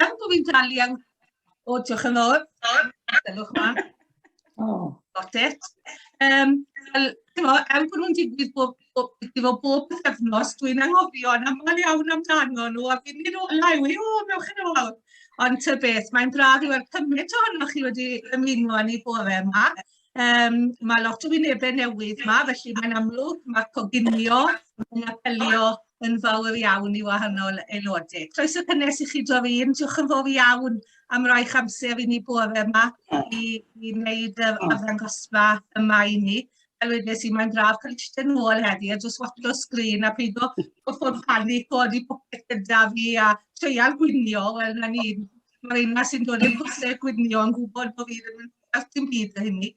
Gan bod fi'n dal i ang... O, diolch yn fawr. Dylwch yma. Oh. Got it. Um, wel, chimod, er bod nhw'n digwydd bob, bob, bob, bob pythefnos, dwi'n anghofio yn aml iawn amdano nhw, a fi'n mynd ola i o, mewch yn ôl. Ond ta beth, mae'n braf i weld cymaint ohonoch chi wedi ymuno â ni bore yma. Um, mae lot o wynebau newydd yma, felly mae'n amlwg, mae coginio yn apelio yn fawr iawn i wahanol aelodau. Croeso cynnes i chi Doreen, diolch yn fawr iawn am roi'ch amser i ni bore yma i, i wneud yr arddangosfa yma i ni. Fel wedes i, mae'n braf cael eistedd nôl heddi a jyst watcho sgrin a peido bod panic o ydi popeth gyda fi a treial gwinio, wel na ni, mae'r un sy'n dod i'r cwrsau gwinio yn gwybod bod fi ddim yn deall dim byd o hynny.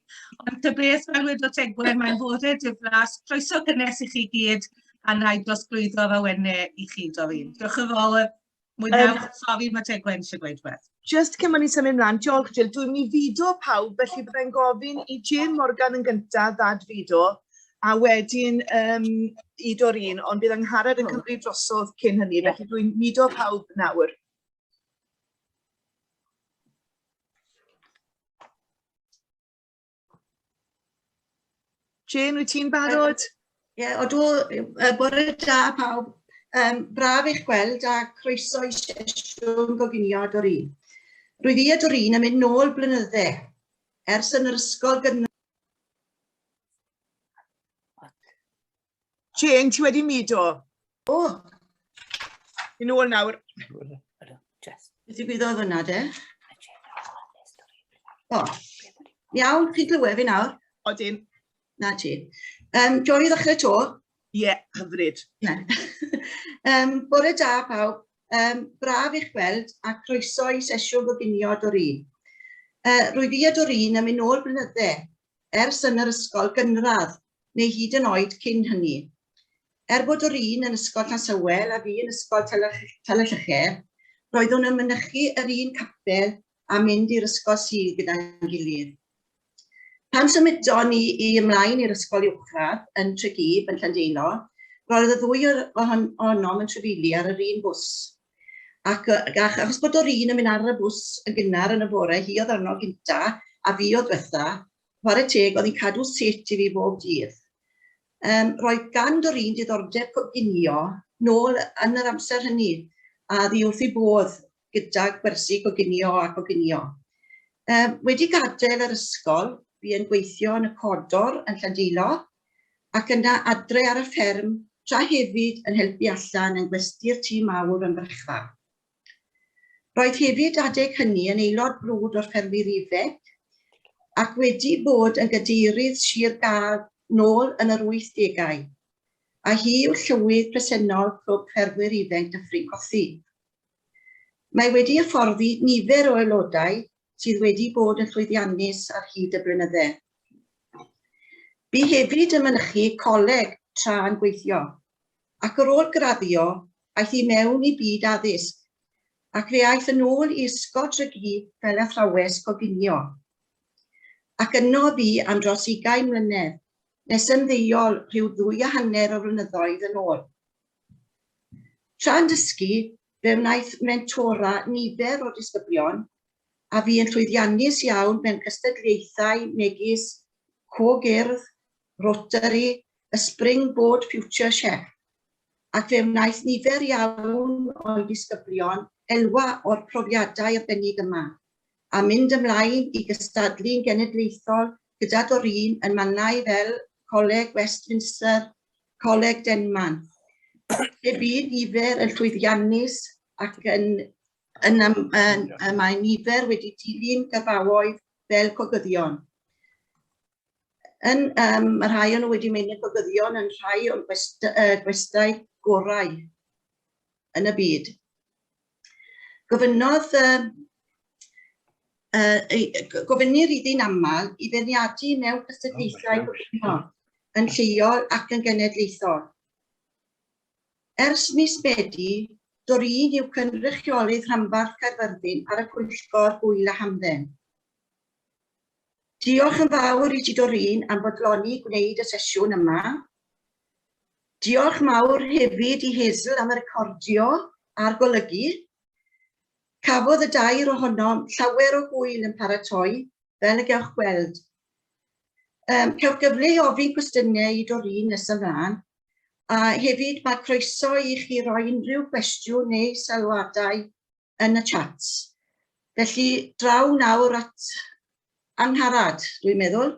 Ond ta beth, fel wedodd Tegwen, mae'n fore diflas, croeso cynnes i chi gyd, a na i drosglwyddo'r awenau i chi, Doreen. Diolch yn fawr. Mwynhewch. Sori, mae Tegwen eisiau gweud rhywbeth. Just cyn bod ni'n symud ymlaen, diolch Jill, dwi'n mynd i fudo pawb, felly byddai'n gofyn i Jane Morgan yn gyntaf ddad-fudo, a wedyn um, i Doreen, ond bydd Angharad yn cymryd drosodd cyn hynny, felly dwi'n mudo pawb nawr. Jane, wyt ti'n barod? Ie, yeah, odw, bore da pawb. Um, braf eich gweld a croeso i sesiwn goginio Doreen. Rwyf i a Doreen yn mynd nôl blynydde, ers yn yr ysgol gynradd. Jane, ti wedi mudo? O! Yn ôl nawr. Beth ddigwyddodd fyna de? O, iawn, chi'n glywed fi nawr? Odyn. Na ti. Um, Joy i ddechrau to? Ie, yeah, hyfryd. Yeah. um, bore da pawb. Um, braf i'ch gweld a croeso i sesiwn goginio Doreen. Uh, rwy fi a Doreen yn mynd nôl blynydde ers yn yr ysgol gynradd neu hyd yn oed cyn hynny. Er bod yr un yn Ysgol Llansawel a fi yn Ysgol Talyllychau, roeddwn yn mynychu yr un capel a mynd i'r Ysgol Sul gyda'n gilydd. Pan symudon ni i ymlaen i'r Ysgol Uwchradd yn Tregib yn Llandeilo, roedd y ddwy ohonom yn trafeili ar yr un bws. Ac, ac achos bod o'r un yn mynd ar y bws yn gynnar yn y bore, hi oedd arno gynta a fi oedd dwetha, Chwarae teg, oedd hi'n cadw set i fi bob dydd. Um, roedd gan Doreen diddordeb coginio nôl yn yr amser hynny, a ddi wrth ei bodd gyda gwersi coginio a coginio. Um, wedi gadael yr ysgol, bu yn gweithio yn y Codor yn Llandeilo, ac yna adre ar y fferm, tra hefyd yn helpu allan yn gwesty'r Tŷ Mawr yn Brechfa. Roedd hefyd adeg hynny yn aelod brwd o'r Ffermwyr Ifanc ac wedi bod yn gadeirydd Sir Gâr nôl yn yr wythdegau, a hi yw llywydd presennol Clwb Ffermwyr Ifanc Dyffryn Cothi. Mae wedi hyfforddi nifer o aelodau sydd wedi bod yn llwyddiannus ar hyd y blynydde. Bu hefyd yn mynychu coleg tra yn gweithio. ac ar ôl graddio, aeth i mewn i byd addysg, ac fe aeth yn ôl i Ysgol Tregudd fel athrawes coginio. Ac yno bu am dros ugain mlynedd, nes ymddeol rhyw ddwy a hanner o flynyddoedd yn ôl. Tra'n dysgu, fe wnaeth mentora nifer o disgyblion, a fu yn llwyddiannus iawn mewn cystadlaethau megis Cog Urdd, Rotary, y Springboard Future Chef, ac fe wnaeth nifer iawn o'i disgyblion elwa o'r profiadau arbennig yma, a mynd ymlaen i gystadlu'n genedlaethol gyda Doreen yn mannau fel Coleg Westminster, Coleg Denman, lle bu nifer yn llwyddiannus ac yn, yn, yn, yn, yn, mae nifer wedi dilyn gyrfaoedd fel cogyddion. Yn, um, mae rhai o'n nhw wedi mynd yn gogyddion yn rhai o'n gwest, uh, gwestai gorau yn y byd. Gofynnodd, uh, uh, gofynnir iddi'n aml i feirniadu mewn cystadlaethau coginio yn lleol ac yn genedlaethol. Ers mis Medi, Doreen yw cynrychiolydd rhanbarth Caerfyrddin ar y Pwyllgor Gŵyl a Hamdden. Diolch yn fawr i ti Doreen am fodloni gwneud y sesiwn yma. Diolch mawr hefyd i Hazel am y recordio a'r golygu. Cafodd y dair ohonom llawer o hwyl yn paratoi, fel y gewch gweld. Um, cewch gyfle i ofyn cwestiynau i Doreen nes ymlaen, a hefyd mae croeso i chi roi unrhyw gwestiwn neu sylwadau yn y chat. Felly, draw nawr at Angharad, dwi'n meddwl.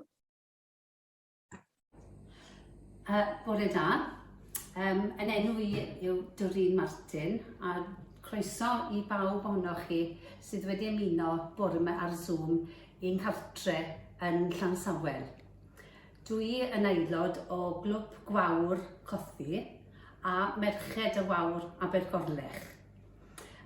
Bore da. Um, yn enw i yw Doreen Martin a croeso i bawb ohonoch chi sydd wedi ymuno bore yma ar Zoom i'n nghartre yn Llansawel. Dwi yn aelod o Glwb Gwawr Cothi a Merched y Wawr Abergorlech.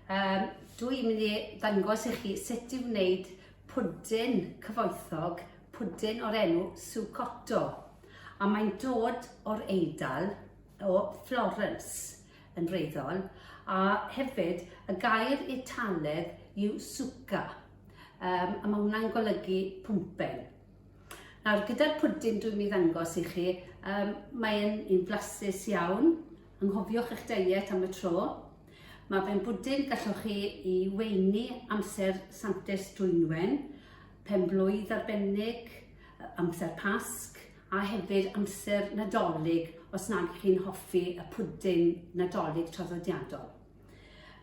Um, dwi'n mynd i ddangos i chi sut i wneud pwdin cyfoethog, pwdin o'r enw Zuccotto. A mae'n dod o'r Eidal, o Florence yn wreiddol, a hefyd y gair Italedd yw zucca, um, a mae hwnna'n golygu pwmpen. Nawr, gyda'r pwdin dwi'n mynd i ddangos i chi, um, mae'n un flasus iawn, Anghofiwch eich diet am y tro. Mae fe'n bwdin gallwch chi i weini amser Santes Dwynwen, pen-blwydd arbennig, amser Pasg, a hefyd amser Nadolig os nag chi'n hoffi y pwdin Nadolig traddodiadol.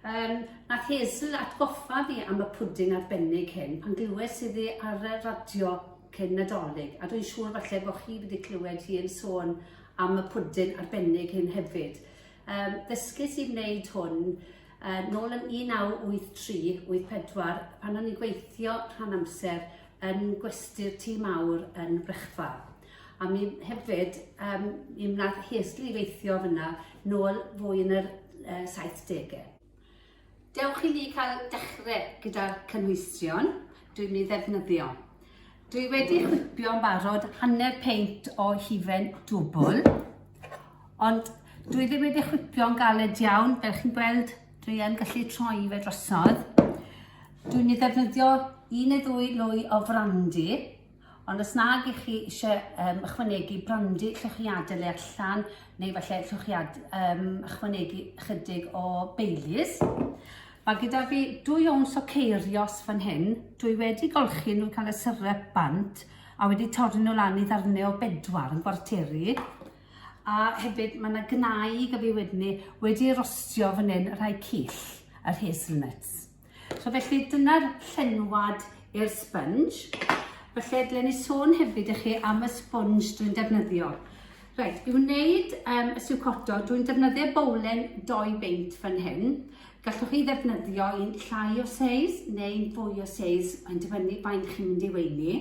Um, nath Hazel atgoffa fi am y pwdin arbennig hyn pan glywes iddi ar y radio cyn Nadolig, a dwi'n siŵr falle bod chi wedi clywed hi yn sôn am y pwdin arbennig hyn hefyd. Um, ddysgus i wneud hwn nôl yn 1983, 84, pan o'n i'n gweithio rhan amser yn gwesty'r Tŷ Mawr yn Brechfa. A mi hefyd, um, mi wnaeth Hazel i weithio fyna nôl fwy yn yr 70au. Dewch i ni cael dechrau gyda'r cynhwysion dwi'n mynd i ddefnyddio. Dwi wedi chwipio'n barod hanner peint o hufen dwbl, ond dwi ddim wedi chwipio'n galed iawn, fel chi'n gweld, dwi yn gallu troi fe drosodd. Dwi'n ei ddefnyddio un neu ddwy lwy o frandi, Ond os nag ych chi eisiau um, ychwanegu brandi lluchiadau le allan, neu falle lluchiad, um, ychwanegu ychydig o Baileys. Mae gyda fi dwy owns o ceirios fan hyn. Dwi wedi golchi nhw cael y syrup bant a wedi torri nhw lan i ddarnau o bedwar yn gwarteri. A hefyd mae yna gnau gyda fi wedyn ni wedi rostio fan hyn rhai cyll, yr hazelnuts. So felly dyna'r llenwad i'r sponge. Felly dylen ni sôn hefyd i chi am y sponge dwi'n defnyddio. Reit, i wneud um, y siwcoto, dwi'n defnyddio bowlen 2 beint fan hyn. Gallwch chi ddefnyddio un llai o seis neu'n fwy o seis, mae'n dibynnu faint chi'n mynd i weini.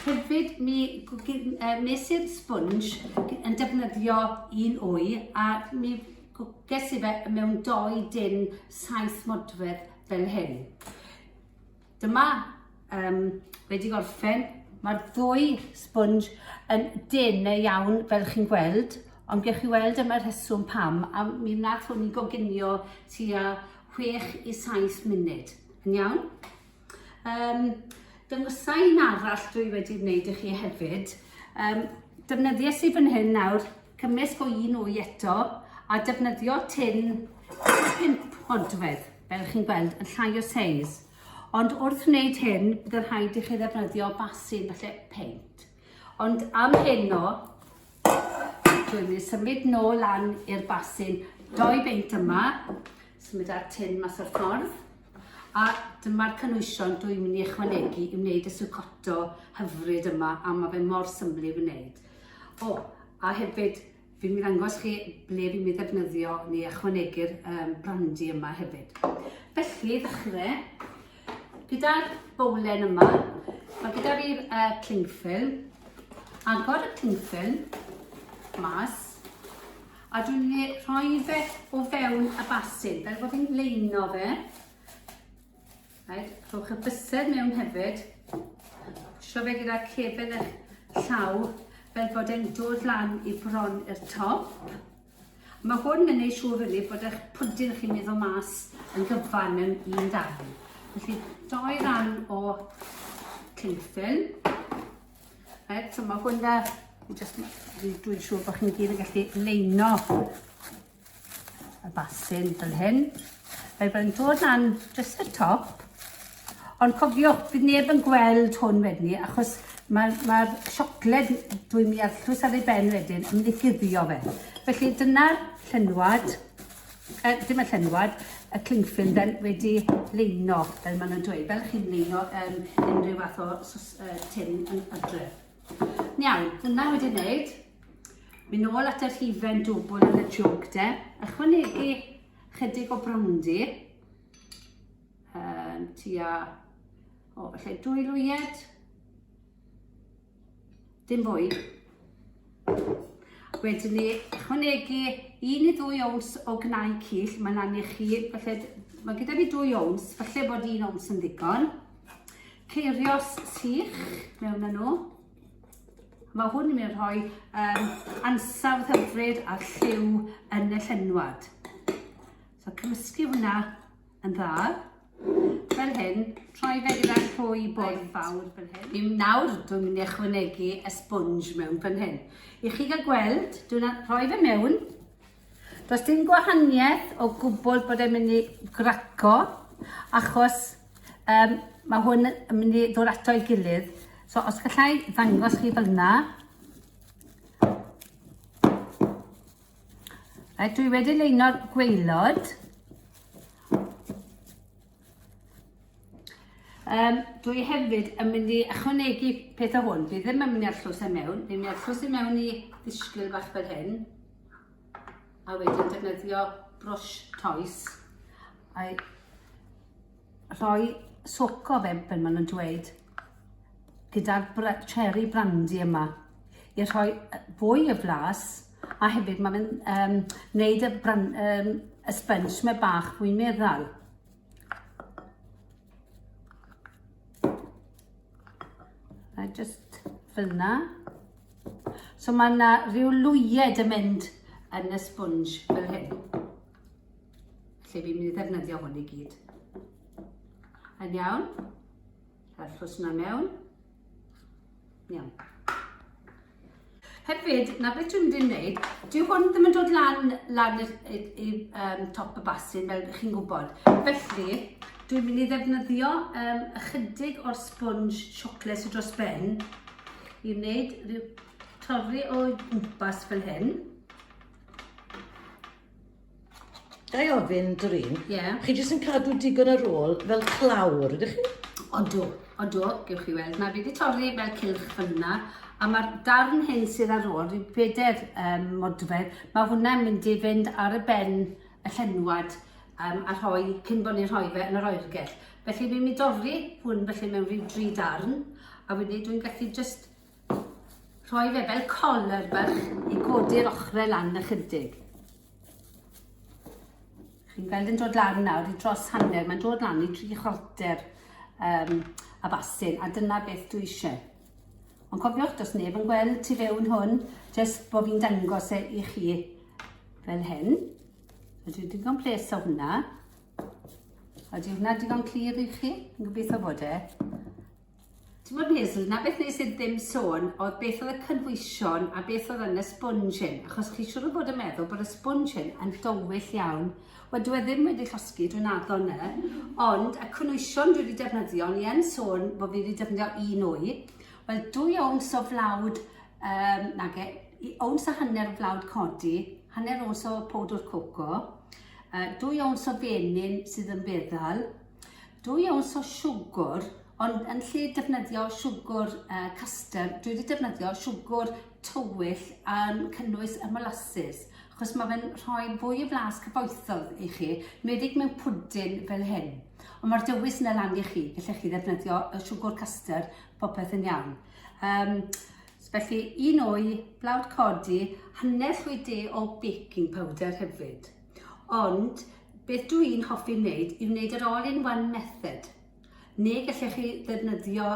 Hefyd, mi wnes i'r sponge yn defnyddio un wy a mi gwges i fe mewn doi dyn saith modfedd fel hyn. Dyma um, wedi gorffen. Mae'r ddwy sponge yn denau iawn fel chi'n gweld, ond gewch chi weld yma'r rheswm pam, a mi wnaeth hwn i goginio tua 6 i 7 munud. Yn iawn? Um, dangosa un arall dwi wedi wneud i chi hefyd. Um, defnyddiais i fan hyn nawr cymysg o un wy eto a defnyddio tin 5 modfedd, fel chi'n gweld, yn llai o seis. Ond wrth wneud hyn, bydd yn rhaid i chi ddefnyddio basin, falle peint. Ond am heno, dwi'n mynd i symud nôl lan i'r basin doi beint yma, symud ar tin mas o'r ffordd. A dyma'r cynhwysion dwi'n mynd i ychwanegu i wneud y sucotto hyfryd yma, a mae fe mor syml i wneud. O, a hefyd, fi'n mynd i ddangos chi ble fi'n mynd i ddefnyddio neu ychwanegu'r um, brandy yma hefyd. Felly, ddechrau, gyda'r bowlen yma, mae gyda fi'r uh, cling film. Agor y cling film mas, A dwi'n mynd i rhoi fe o fewn y basin, fel bod fi'n leino fe. Right, rhowch y bysedd mewn hefyd. Pwysio fe gyda cefen eich llaw, fel bod e'n dod lan i bron i'r top. Mae hwn yn ei siŵr rili bod eich pwdin chi'n mynd o mas yn gyfan mewn un darn. Felly, doi ran o cling film. Reit, so mae hwnna, fi just, dwi'n dwi siŵr bod chi'n gyd yn gallu leino. y basin fel hyn. Fel bod yn dod lan jyst y top. Ond cofiwch, bydd neb yn gweld hwn wedyn ni, achos mae'r mae siocled dwi'n mynd i arllwys ar ei ben wedyn yn mynd i guddio fe. Felly dyna'r llenwad, dim y llenwad, y cling film then wedi leino, fel maen nhw'n dweud, fel chi'n leino unrhyw fath o tin yn adre. Iawn, dyna wedi wneud. Mynd nôl at yr hufen dwbl yn y jwg de. Ychwanegu chydig o brandy. Tua, o, falle 2 lwyed. Dim fwy. Wedyn ni ychwanegu 1 i 2 owns o gnau cyll. Mae'n lan i chi, falle, mae gyda fi 2 owns, falle bod 1 owns yn ddigon. Ceirios sych mewn â nhw. Mae hwn yn mynd i rhoi ansawdd hyfryd a lliw yn y llenwad. So cymysgu hwnna yn dda. Fel hyn, troi fe gyda llwy bwrdd fawr fel hyn. Ni'n nawr, dwi'n mynd i ychwanegu y sponge mewn fan hyn. I chi gael gweld, dwi'n rhoi fe mewn. Does dim gwahaniaeth o gwbl bod e'n mynd i graco, achos mae hwn yn mynd i ddod ato ei gilydd. So os gallai ddangos chi fel yna. Right, dwi wedi leino'r gwaelod. Dwi hefyd yn mynd i ychwanegu peth o hwn. Fi ddim yn mynd i arllwys e mewn. Fi'n mynd i arllwys e mewn i ddisgwyl bach fel hyn. A wedyn defnyddio brwsh toes. A rhoi soco fe, fel maen nhw'n dweud, gyda'r cherry brandy yma i rhoi fwy o flas a hefyd mae fe'n wneud y, bran, y sponge mae bach fwy meddal. Right, just fel yna. So mae yna rhyw lwyed yn mynd yn y sponge fel hyn. Felly fi'n mynd i ddefnyddio hwn i gyd. Yn iawn. Arllwys yna mewn. Iawn. Hefyd, na beth dwi'n mynd i wneud, dyw hwn ddim yn dod lan, lan i, i, i top y basin, fel chi'n gwybod. Felly, dwi'n mynd i ddefnyddio ychydig o'r sponge siocled sydd dros ben i wneud rhyw torri o gwmpas fel hyn. Ga i ofyn, Doreen? Ie. Yeah. Chi jyst yn cadw digon ar ôl fel clawr, ydych chi? Odw, odw, gewch chi weld. Mae fi wedi torri fel cylch fel yna, a mae'r darn hyn sydd ar ôl, rhyw bedair modfedd, mae hwnna'n mynd i fynd ar y ben y llenwad a rhoi, cyn bod ni'n rhoi fe yn yr oergell. Felly fi'n mynd i dorri hwn felly mewn rhyw dri darn, a wedyn dwi'n gallu just Rhoi fe fel collar bach i godi'r ochrau lan ychydig. Chi'n gweld yn dod lan nawr i dros hanner, mae'n dod lan i 3/4 y basin, a dyna beth dwi eisiau. Ond cofiwch, does neb yn gweld tu fewn hwn, jyst bod fi'n dangos e i chi fel hyn. So dwi'n digon ples o hwnna. Ydy hwnna digon clir i chi? Yn gobeithio bod e. Ti'n bod Hazel, na beth nes i ddim sôn oedd beth oedd y cynhwysion a beth oedd yn y sponge hyn, achos chi siŵr o fod yn meddwl bod y sponge hyn yn dywyll iawn. Wel, dwi e ddim wedi llosgi, dwi'n addo 'ny, ond y cynhwysion dwi wedi defnyddio, o'n i yn sôn bod fi wedi defnyddio un wy, wel, 2 owns o flawd, nage, owns a hanner o flawd codi, hanner owns o powdwr coco, 2 owns o fenyn sydd yn feddal, 2 owns o siwgr, ond yn lle defnyddio siwgr custard, dwi wedi defnyddio siwgr tywyll yn cynnwys y molasses, achos mae fe'n rhoi fwy o flas cyfoethog i chi, enwedig mewn pwdin fel hyn. Ond mae'r dewis yna lan i chi, gallech chi ddefnyddio y siwgr custard, popeth yn iawn. Felly, un wy, blawd codi, hanner llwy de o baking powder hefyd. Ond, beth dw i'n hoffi wneud yw wneud yr all-in-one method. Neu gallech chi ddefnyddio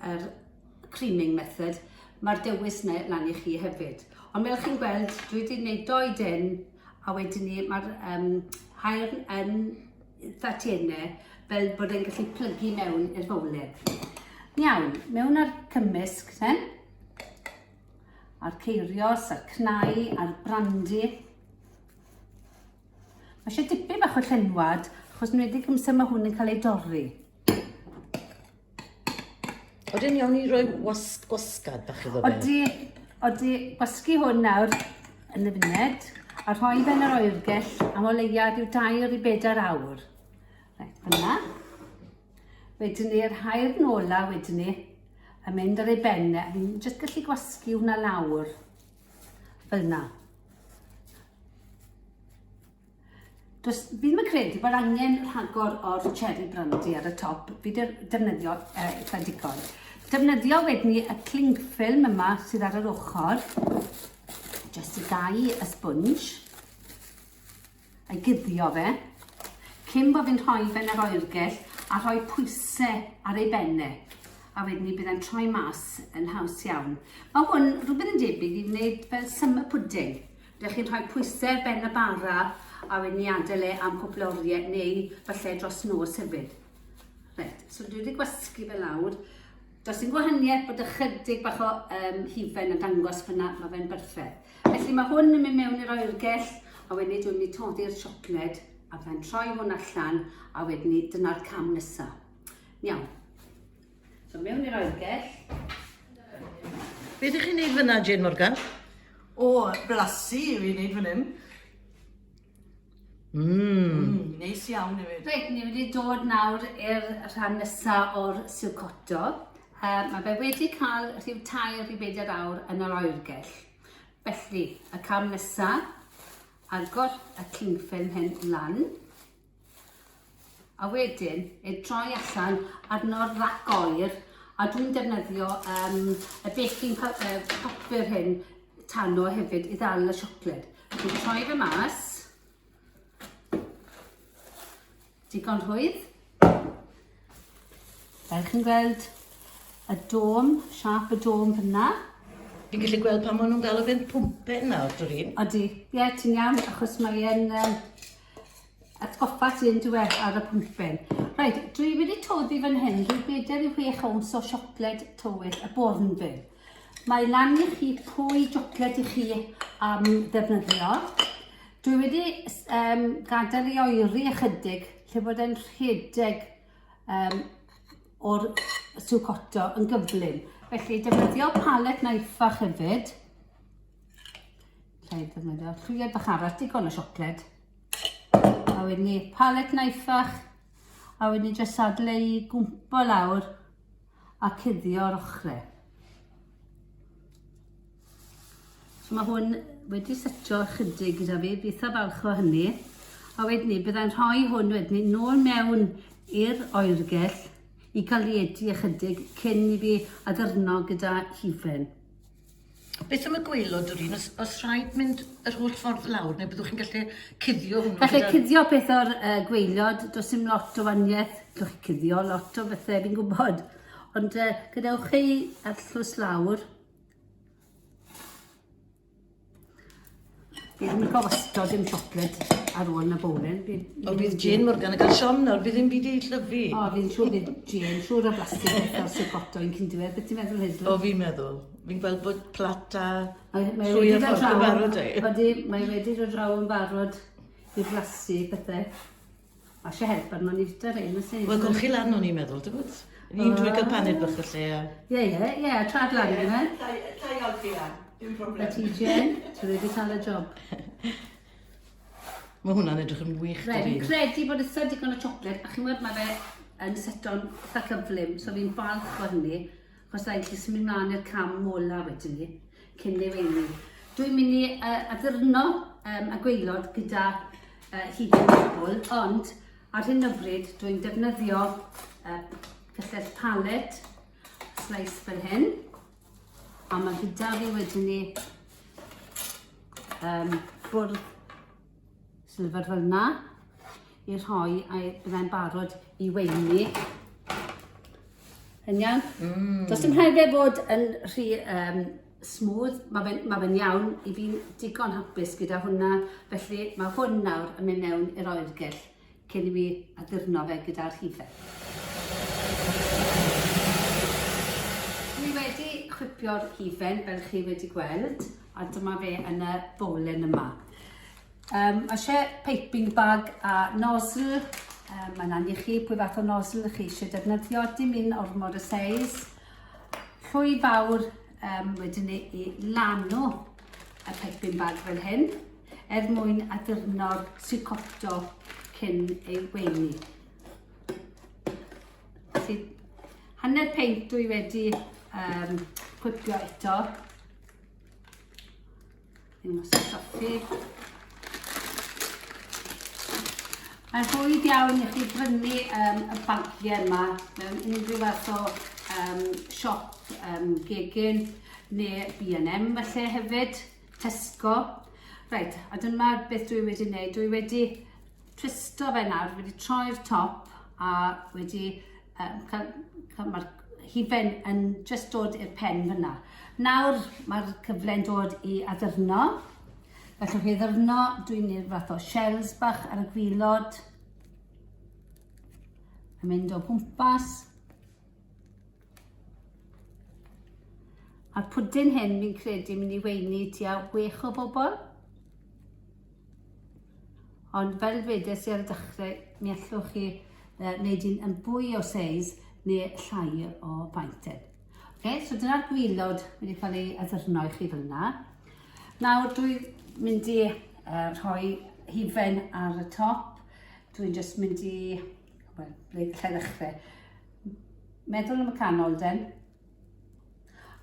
yr creaming method, mae'r dewis yna lan i chi hefyd. Ond fel chi'n gweld, dwi wedi gwneud doi dyn, a wedyn ni mae'r haearn yn eitha tenau, fel bod e'n gallu plygu mewn i'r fowlen. Iawn, mewn â'r cymysg, ten. A'r ceirios, a'r cnau, a'r brandi. Mae eisiau dipyn bach o llenwad, achos yn wedi amser mae hwn yn cael ei dorri. Oedden iawn i roi was, gwasgad bach iddo fe? Odi, odi, gwasgu hwn nawr yn y funed, a rhoi fe yn yr oergell am o leia rhyw dair i bedair awr. Reit, fyna. Wedyn ni'r haearn ola wedyn ni, yn mynd ar ei ben e. Fi'n jyst gallu gwasgu hwnna lawr. Fel yna. Does, fi ddim yn credu bod angen rhagor o'r cherry brandy ar y top. Fi wedi defnyddio eitha digon. Defnyddio wedyn ni y cling film yma sydd ar yr ochr. Just i gau y sponge. A'i guddio fe. Cyn bod fi'n rhoi fe yn yr oergell a rhoi pwysau ar ei ben e. A wedyn ni bydd e'n troi mas yn haws iawn. Mae hwn rhywbeth yn debyg i wneud fel summer pudding. Rydych chi'n rhoi pwysau ar ben y bara a wedyn ni adael e am cwpl o oriau neu falle dros nos hefyd. Reit, so dwi wedi gwasgu fe lawr. Does dim gwahaniaeth bod ychydig bach o um, hufen yn dangos fyna, mae fe'n berffaith. Felly mae hwn yn mynd mewn i'r oergell a wedyn dwi'n mynd i toddi'r siocled a byddai'n troi hwn allan a wedyn ni dyna'r cam nesaf. Iawn. So mewn i'r oergell. Be ydych chi'n neud fyna, Jane Morgan? O, blasu yw i'n neud fan hyn. Neis iawn hefyd. Reit, ni wedi dod nawr i'r rhan nesaf o'r siwcoto. Mae fe wedi cael rhyw tair i bedair awr yn yr oergell. Felly, y cam nesaf, agor y cling film hyn lan, a wedyn ei droi allan arno'r rac oer, a dwi'n defnyddio um, y baking papur hyn tano hefyd i ddal y siocled. Dwi'n troi fe mas. Digon rhwydd. Fel chi'n gweld y dôm, siâp y dôm fyna. Fi'n gallu gweld pan maen nhw'n galw fe'n pwmpen nawr, Doreen. Odi, ie, yeah, ti'n iawn, achos mae e'n um, atgoffa ti yn diwedd ar y pwmpen. Reit, dwi wedi toddi fan hyn rhyw bedair i chwech owns o siocled tywyll y Bournville. Mae lan i chi pwy siocled i chi am ddefnyddio. Dwi wedi um, gadael i oeri ychydig lle bod e'n rhedeg um, o'r siwcoto yn gyflym. Felly defnyddio palet knife fach hefyd. Lle defnyddio llwyed bach arall, digon o siocled. A wedyn ni palet knife fach, a wedyn ni jyst adle i gwmpo lawr a cuddio'r ochrau. So mae hwn wedi setio ychydig gyda fi, fi eitha falch o hynny. A wedyn ni, byddai'n rhoi hwn wedyn ni nôl mewn i'r oergell i galedu ychydig cyn i fi addurno gyda hufen. Beth am y gwaelod, Doreen? Os, os rhaid mynd yr holl ffordd lawr, neu byddwch chi'n gallu cuddio hwnnw? Gallu gyda... cuddio peth o'r uh, gwaelod, does dim lot o waniaeth. Gallwch chi cuddio lot o bethau, fi'n gwybod. Ond uh, gadewch chi arllwys lawr. Fi ddim yn cael wastad dim siocled ar ôl na bowlen. O, bydd Jane Morgan yn cael siom nawr, bydd ddim byd i llyfu. O, fi'n siŵr bydd Jane, siŵr o blasu beth o'r sicoto i'n cyn diwedd. Beth ti'n meddwl, Hazel? O, fi'n meddwl. Fi'n gweld bod plat a llwy o ffordd yn barod. Odi, mae wedi dod draw yn barod i blasu pethau. Mae eisiau help arno ni fita rhein, oes e? Wel, golchi lan o'n i'n meddwl, ti'n gwybod? Ni'n dwi'n cael paned bach felly. A... Ie, ie, ie, trad lan yna. Llai golchi lan, dim problem. Na ti, Jen, ti wedi cael y job. Mae hwnna'n edrych yn wych, Reit, fi'n credu bod eitha digon o siocled, a chi'n gwybod mae fe yn seto'n eitha cyflym, so fi'n falch o hynny. Achos rhaid chi symud mlaen i'r cam ola wedyn ni, cyn ei weini. Dwi'n mynd i uh, addurno um, y gwaelod gyda uh, hufen bobl, ond ar hyn o bryd dwi'n defnyddio uh, cyllell palet slice fel hyn. A mae gyda fi wedyn ni um, bwrdd silver fel yna i rhoi a byddai'n barod i weini. Yn iawn? Does dim rhaid fe fod yn rhy um, smooth, mae fe'n ma fe iawn, i fi'n digon hapus gyda hwnna, felly mae hwn nawr yn mynd mewn i'r oergell cyn i mi addurno fe gyda'r hufen. Dwi wedi chwipio'r hufen fel chi wedi gweld, a dyma fe yn y bowlen yma. Mae eisiau piping bag a nozzle. Mae'n lan i chi pwy fath o nozzle chi eisiau defnyddio, dim un ormod o seis. Llwy fawr wedyn ni i lanw y piping bag fel hyn, er mwyn addurno'r sicotto cyn ei weini. Felly, hanner peint dwi wedi chwipio eto. Ddim os stoffi. Mae'n rhwydd iawn i chi brynu y bagiau yma mewn unrhyw fath o siop gegin neu B&M falle hefyd, Tesco. Reit, a dyma beth dwi wedi wneud. Dwi wedi twisto fe nawr, wedi troi'r top a wedi cael, cael mae'r hufen yn just dod i'r pen fyna. Nawr mae'r cyfle'n dod i addurno. Gallwch chi addurno, dwi'n neud fath o shells bach ar y gwylod. Yn mynd o gwmpas. A'r pwdin hyn fi'n credu mynd i weini tua 6 o bobl. Ond fel dwedes i ar y dechrau, mi allwch chi wneud un yn fwy o seis neu llai o faint. Okay, so dyna'r gwylod wedi cael ei addurno i chi fel yna. Nawr dwi'n mynd i rhoi hufen ar y top. Dwi'n just mynd i, wel, ble gallai ddechrau? Meddwl am y canol den.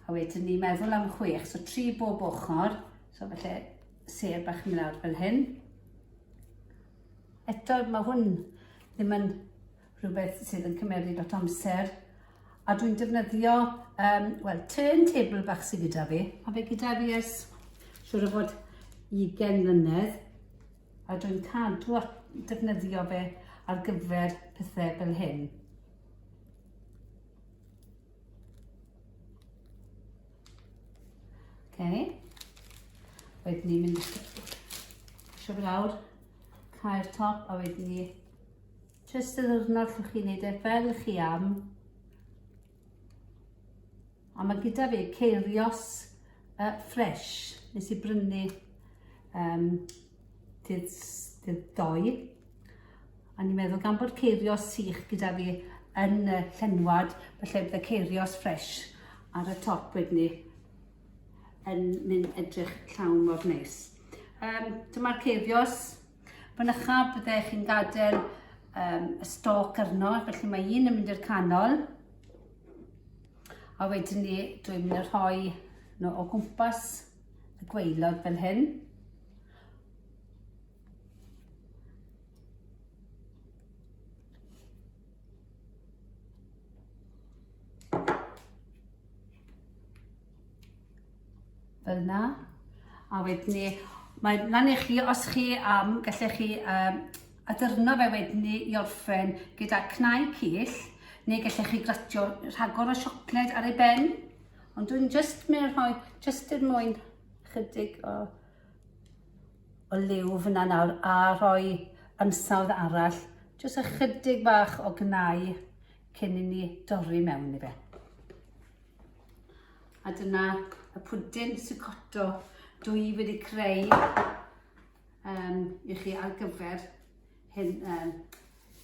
A wedyn ni meddwl am 6, so 3 bob ochr. So felly sêr bach yn mynd lawr fel hyn. Eto mae hwn ddim yn rhywbeth sydd yn cymeryd lot o amser. A dwi'n defnyddio, wel, turntable bach sydd gyda fi. Mae fe gyda fi ers siŵr o fod 20 mlynedd. A dwi'n cadw at defnyddio fe ar gyfer pethau fel hyn. Okay. Wedyn ni'n mynd eisiau fe lawr, cau'r top a wedyn ni jyst y ddwrnod llwch chi wneud e fel chi am. A mae gyda fi ceirios ffresh nes i brynu dydd, dydd ddoe. A ni'n meddwl gan bod ceirios sych gyda fi yn y llenwad, felly bydd y ceirios ffresh ar y top wedyn ni yn mynd edrych llawn mor neis. Dyma'r ceirios. Fynycha bydde chi'n gadael y stoc arno, felly mae un yn mynd i'r canol. A wedyn ni, dwi'n mynd i rhoi nhw o gwmpas y gwaelod fel hyn. Fel yna. A wedyn ni, mae lan i chi, os chi am, gallech chi addurno fe wedyn ni i orffen gyda cnau cyll, neu gallech chi gratio rhagor o siocled ar ei ben. Ond dwi'n just mynd rhoi, just er mwyn chydig o liw fyna nawr a rhoi ansawdd arall, jyst ychydig bach o gnau cyn i ni dorri mewn i fe. A dyna y pwdin sicotto dwi wedi creu i chi ar gyfer hyn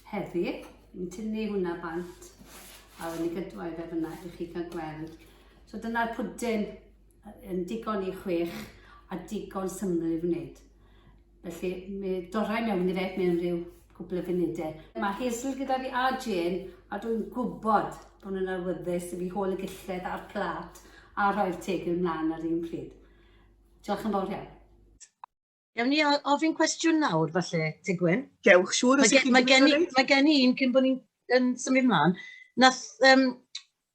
heddi. Ni'n tynnu hwnna bant a wedyn ni gydwa i fe fyna i chi cael gweld. So dyna'r pwdin yn digon i 6 a digon syml i wneud. Felly mi dorrai mewn i fe mewn rhyw cwpl o funudau. Mae Hazel gyda fi a Jane a dwi'n gwybod bod nhw'n awyddus i fi hôl y gilledd a'r plât a rhoi'r tegl mlaen ar un pryd. Diolch yn fawr iawn. Gawn ni ofyn cwestiwn nawr falle, Tegwen? Gewch, siŵr, os ych chi'n Mae gen i un cyn bod ni'n yn symud mlaen. Nath,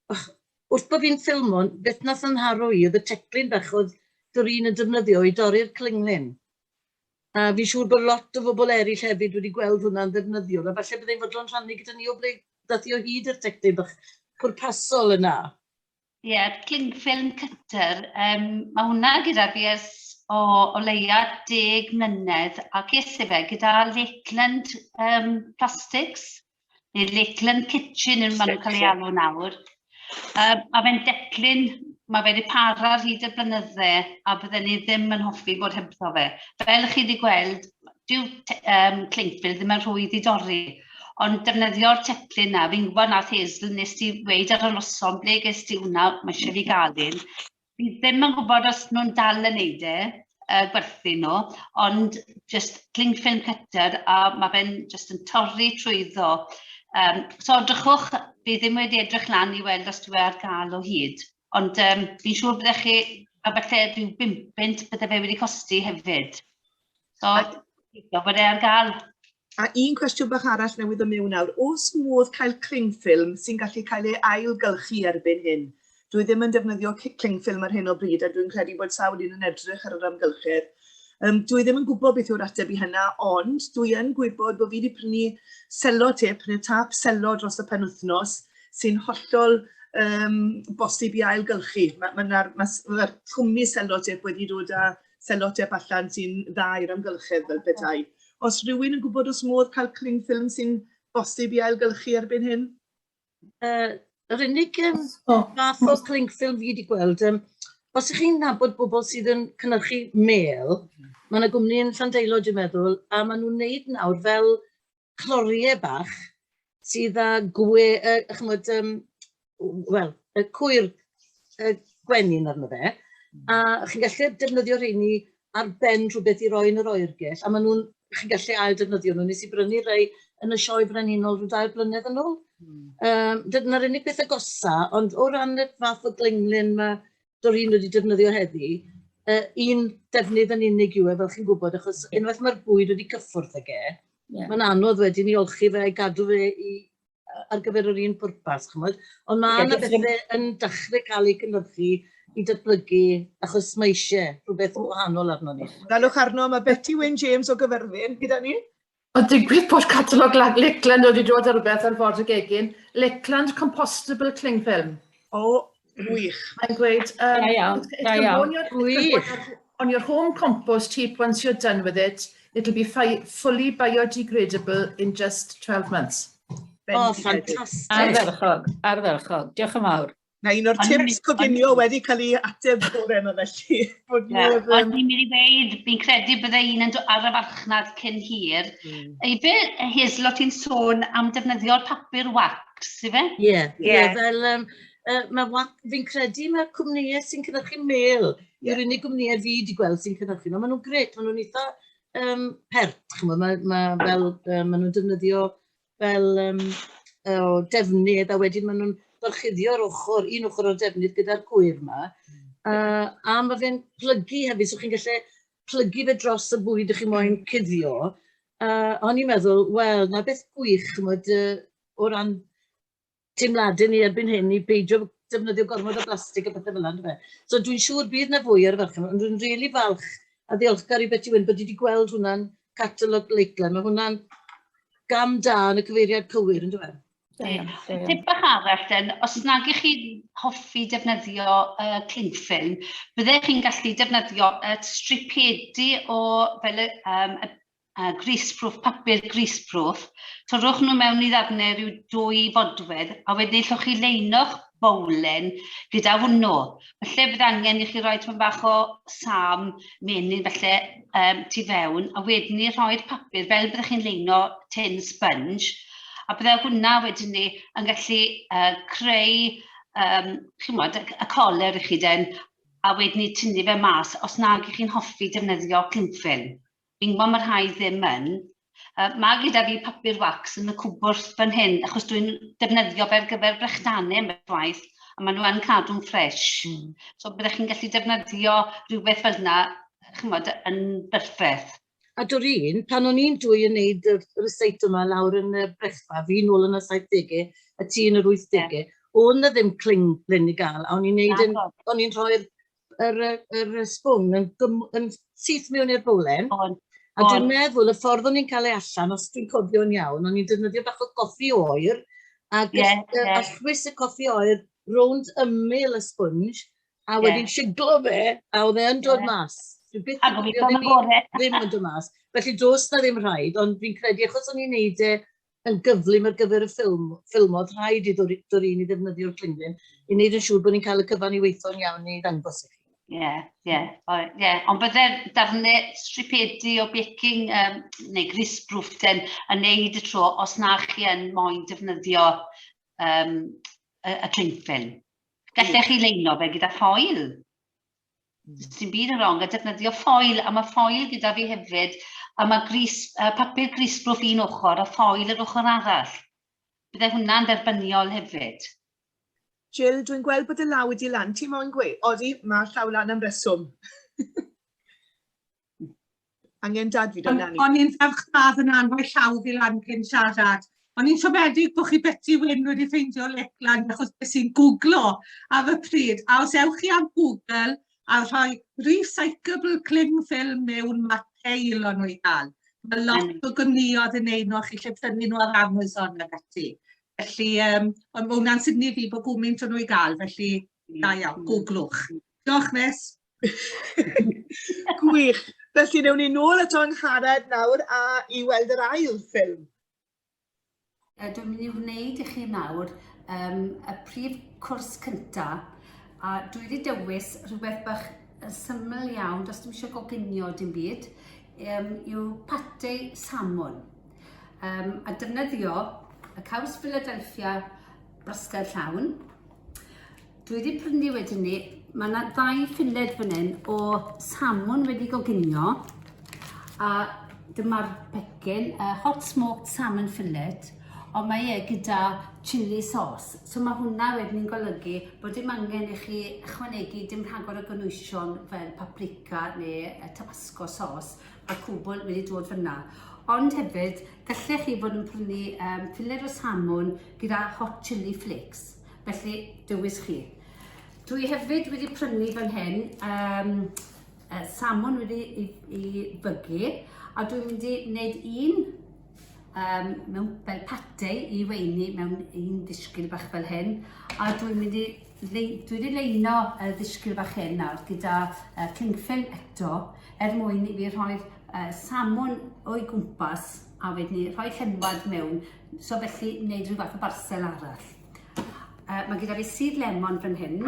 wrth bod fi'n ffilmo, beth nath yn nharo i oedd y teclyn bach oedd Doreen yn defnyddio i dorri'r clinglin. A fi'n siŵr bod lot o bobl eraill hefyd wedi gweld hwnna'n ddefnyddiol, a falle byddai'n fodlon rhannu gyda ni o ble dath hi o hyd i'r teclyn bach pwrpasol yna. Ie, yeah, cling film cutter, mae hwnna gyda fi ers o leia 10 mlynedd, a ges i fe gyda Lakeland Plastics, neu Lakeland Kitchen yn maen nhw'n cael ei alw nawr. A fe'n declyn, mae fe wedi para ar hyd y blynydde a bydden ni ddim yn hoffi bod hebddo fe. Fel chi wedi gweld, Dyw clingfilm ddim yn rhwydd i dorri, ond defnyddio'r teclyn 'na, fi'n gwybod nath Hazel, nes ti weud ar y noson, ble ges ti hwnna, mae eisiau fi gael un. Fi ddim yn gwybod os nhw'n dal yn neud e, gwerthu nhw, ond just cling film cutter a mae fe'n just yn torri trwyddo. So drychwch, fi ddim wedi edrych lan i weld os dwi e ar gael o hyd, ond fi'n siŵr byddech chi, a falle rhyw 5 bunt bydde fe wedi costi hefyd. So, gobeithio bod e ar gael. A un cwestiwn bach arall newydd ddod mewn nawr. Oes modd cael cling film sy'n gallu cael ei ailgylchu erbyn hyn? Dwi ddim yn defnyddio cling film ar hyn o bryd a dwi'n credu bod sawl un yn edrych ar yr amgylchedd. Dwi ddim yn gwybod beth yw'r ateb i hynna, ond dwi yn gwybod bod fi wedi prynu selotêp neu tap selo dros y penwythnos sy'n hollol bosib i ailgylchu. Mae'r ma, ma, ma, ma cwmni selotêp wedi dod â selotêp allan sy'n dda i'r amgylchedd fel petai. Os rhywun yn gwybod os modd cael cling film sy'n bosib i ailgylchu erbyn hyn? Yr unig fath o cling film fi wedi gweld, os ych chi'n nabod bobl sydd yn cynhyrchu mêl, mae yna gwmni yn Llandeilo, dwi'n meddwl, a maen nhw'n neud nawr fel cloriau bach sydd â gwe, chymod, wel, y cwyr gwenyn arno fe, a chi'n gallu defnyddio rheini ar ben rhywbeth i roi yn yr oergell, a maen nhw'n, chi'n gallu ail defnyddio nhw. Nes i brynu rhai yn y Sioe Frenhinol rhyw 2 blynedd yn ôl. Dyna'r unig beth agosa, ond o ran y fath o glinglin mae Doreen wedi defnyddio heddi, un defnydd yn unig yw e, fel chi'n gwybod, achos unwaith mae'r bwyd wedi cyffwrdd ag e, mae'n anodd wedyn i olchi fe, i gadw fe ar gyfer yr un pwrpas, chymod. Ond mae yna bethau yn dechrau cael eu cynhyrchu i datblygu, achos mae eisiau rhywbeth wahanol arno ni. Galwch arno, mae Betty Wyn James o Gyfyrddin gyda ni. O, digwydd bod catalog Lakeland wedi dod ar rhywbeth ar ford y gegin. Lakeland Compostable Cling Film. O, wych. Mae'n gweud, Da iawn, da iawn. Wych. On your home compost heap, once you're done with it, it'll be fully biodegradable in just 12 months. O, ffantastig. Ardderchog, ardderchog. Diolch yn fawr. Na un o'r tips coginio wedi cael ei ateb bore yma felly. Bod O'n i'n mynd i weud, fi'n credu bydde un yn ar y farchnad cyn hir. Ife, Hazel, o ti'n sôn am defnyddio'r papur wax, ife? Ie, fel, mae wax, fi'n credu mae cwmnïau sy'n cynhyrchu mêl, yw'r unig gwmnïau fi wedi gweld sy'n cynhyrchu nhw. Maen nhw'n grêt, maen nhw'n eitha pert, ch'mod, ma fel, maen nhw'n defnyddio fel o defnydd a wedyn maen nhw'n gorchuddio'r ochr, un ochr o'r defnydd gyda'r cwyr yma. A mae fe'n plygu hefyd, so chi'n gallu plygu fe dros y bwyd ych chi moyn cuddio. O'n i'n meddwl, wel, na beth gwych, ch'mod, o ran teimladau ni erbyn hyn i beidio defnyddio gormod o blastig a pethau fel yna, yndyfe? So dwi'n siŵr bydd na fwy ar y farchnad, ond dwi'n rili falch a ddiolchgar i Betty Wyn bod hi wedi gweld hwnna'n catalog Lakeland. Mae hwnna'n gam da yn y cyfeiriad cywir, yndyfe? Da iawn, da iawn. Tip bach arall den, os nag ych chi'n hoffi defnyddio cling film, byddech chi'n gallu defnyddio stripedi o fel y greaseproof, papur greaseproof, torrwch nhw mewn i ddarnau rhyw 2 fodfedd, a wedyn allwch chi leino'ch bowlen gyda hwnnw. Felly bydd angen i chi roi tipyn bach o sam menyn felly tu fewn, a wedyn ni rhoi'r papur fel byddech chi'n leino tin sponge, a bydde hwnna wedyn ni yn gallu creu chimod, y coler i chi den, a wedyn ni tynnu fe mas os nag ych chi'n hoffi defnyddio cling film. Fi'n gwybod mae rhai ddim yn. Mae gyda fi papur wax yn y cwbwrdd fan hyn, achos dwi'n defnyddio fe ar gyfer brechdanau ambell waith, a maen nhw yn cadw'n ffres. So byddech chi'n gallu defnyddio rhywbeth fel yna, chimod, yn berffaith. A Doreen, pan o'n i'n dwy yn neud y ryseit yma lawr yn y Brechfa, fi nôl yn y 70au a ti yn yr 80au, o'n na ddim cling film i gael, a o'n i'n neud yn, o'n i'n rhoi'r yr, yr, yr sbwng yn syth mewn i'r bowlen. A dwi'n meddwl y ffordd o'n i'n cael ei allan, os dwi'n cofio'n iawn, o'n i'n defnyddio bach o goffi oer, ac allwys y coffi oer rownd ymyl y sponge, a wedyn siglo fe, a oedd e yn dod mas. Dwi byth A yn gobeithio cofio am y ddim, gore. ddim yn dod mas. Felly does na ddim rhaid, ond fi'n credu achos o'n i'n neud e yn gyflym ar gyfer y ffilm, ffilm oedd rhaid i Doreen i ddefnyddio'r cling film i wneud yn siŵr bod ni'n cael y cyfan i weithio'n iawn i ddangos i chi. Ie, ie, ie. Ond bydde darnau stripedi o baking neu greaseproof den yn neud y tro os na chi yn moyn defnyddio y cling film. Gallech chi leino fe gyda ffoil. Dim byd yn wrong a defnyddio ffoil, a mae ffoil gyda fi hefyd, a mae papur greaseproof un ochr a ffoil yr ochr arall. Bydde hwnna'n dderbyniol hefyd. Jill, dwi'n gweld bod y law wedi lan. Ti moyn gweud? Odi, mae llaw lan am reswm. Angen dad fi, don ni. O'n i'n ferch dda yn anfon llaw fi lan cyn siarad. O'n i'n siomedig bod chi Betty Wyn wedi ffeindio Lakeland achos beth sy'n googlo ar y pryd. A os ewch chi ar Google a rhoi recyclable cling film mewn, mae peil o'n nhw i gael. Mae lot o gwmnïoedd yn neud nhw a chi lle prynu nhw ar Amazon ac ati. Felly, ond mae hwnna'n synnu fi bod gwmynt o'n nhw i gael, felly da iawn, googlwch. Diolch, Miss. Gwych. Felly, newn ni nôl ato Angharad nawr a i weld yr ail ffilm. Dwi'n mynd i wneud i chi nawr y prif cwrs cynta, a dwi wedi dewis rhywbeth bach yn syml iawn, does dim eisiau goginio dim byd, yw pate salmon. A defnyddio y caws Philadelphia brasged llawn. Dwi wedi prynu wedyn ni, mae yna ddau ffiled fan hyn o salmon wedi goginio, a dyma'r pecyn, hot smoked salmon fillet, ond mae e gyda chilli sauce. So mae hwnna wedyn yn golygu bod dim angen i chi ychwanegu dim rhagor o gynhwysion fel paprika neu tabasco sauce, mae'r cwbl wedi dod fyna. Ond hefyd, gallech chi fod yn prynu fillet o salmon gyda hot chilli flakes. Felly, dewis chi. Dwi hefyd wedi prynu fan hyn salmon wedi i fygu, a dwi'n mynd i wneud un mewn fel pate i weini mewn un ddisgyl bach fel hyn, a dwi'n mynd i dwi wedi leino y ddisgyl bach hyn nawr gyda cling film eto, er mwyn i fi rhoi'r salmon o'i gwmpas a wedyn ni rhoi llenwad mewn, so felly wneud rhyw fath o barsel arall. Mae gyda fi sudd lemon fan hyn,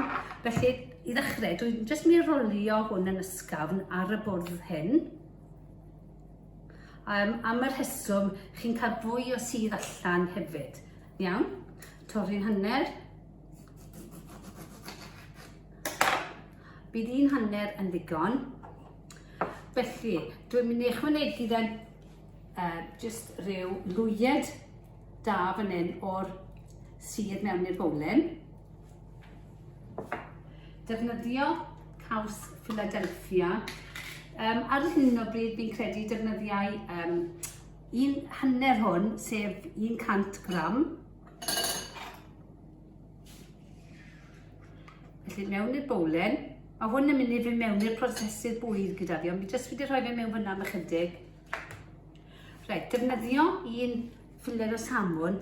felly i ddechrau dwi'n jyst mynd i rolio hwn yn ysgafn ar y bwrdd hyn. Am y rheswm, chi'n cael fwy o sudd allan hefyd. Iawn, torri'n hanner. Bydd un hanner yn ddigon. Felly, dwi'n mynd i ychwanegu then jyst rhyw lwyed da fan hyn o'r sudd mewn i'r bowlen. Defnyddio caws Philadelphia. Ar hyn o bryd fi'n credu defnyddiau un hanner hwn, sef 100 gram. Felly mewn i'r bowlen. Mae hwn yn mynd i fynd mewn i'r prosesydd bwyd gyda fi, ond fi jyst wedi rhoi fe mewn fyna am ychydig. Reit, defnyddio un ffiler o salmon.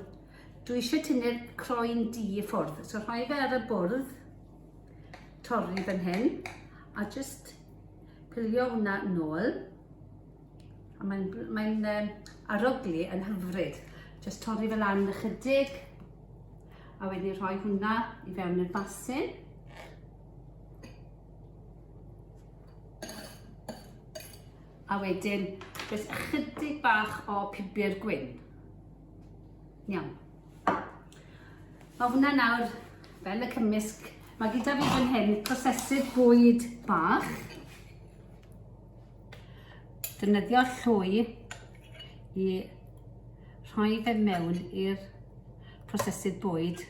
Dwi eisiau tynnu'r croen du i ffwrdd. So rhoi fe ar y bwrdd, torri fan hyn, a just pilio hwnna nôl. A mae'n mae aroglu yn hyfryd. Just torri fe lan ychydig, a wedyn rhoi hwnna i fewn i'r basin. A wedyn, jyst ychydig bach o pupur gwyn. Iawn. Mae hwnna nawr, fel y cymysg, mae gyda fi fan hyn prosesydd bwyd bach. Defnyddio llwy i rhoi fe mewn i'r prosesydd bwyd.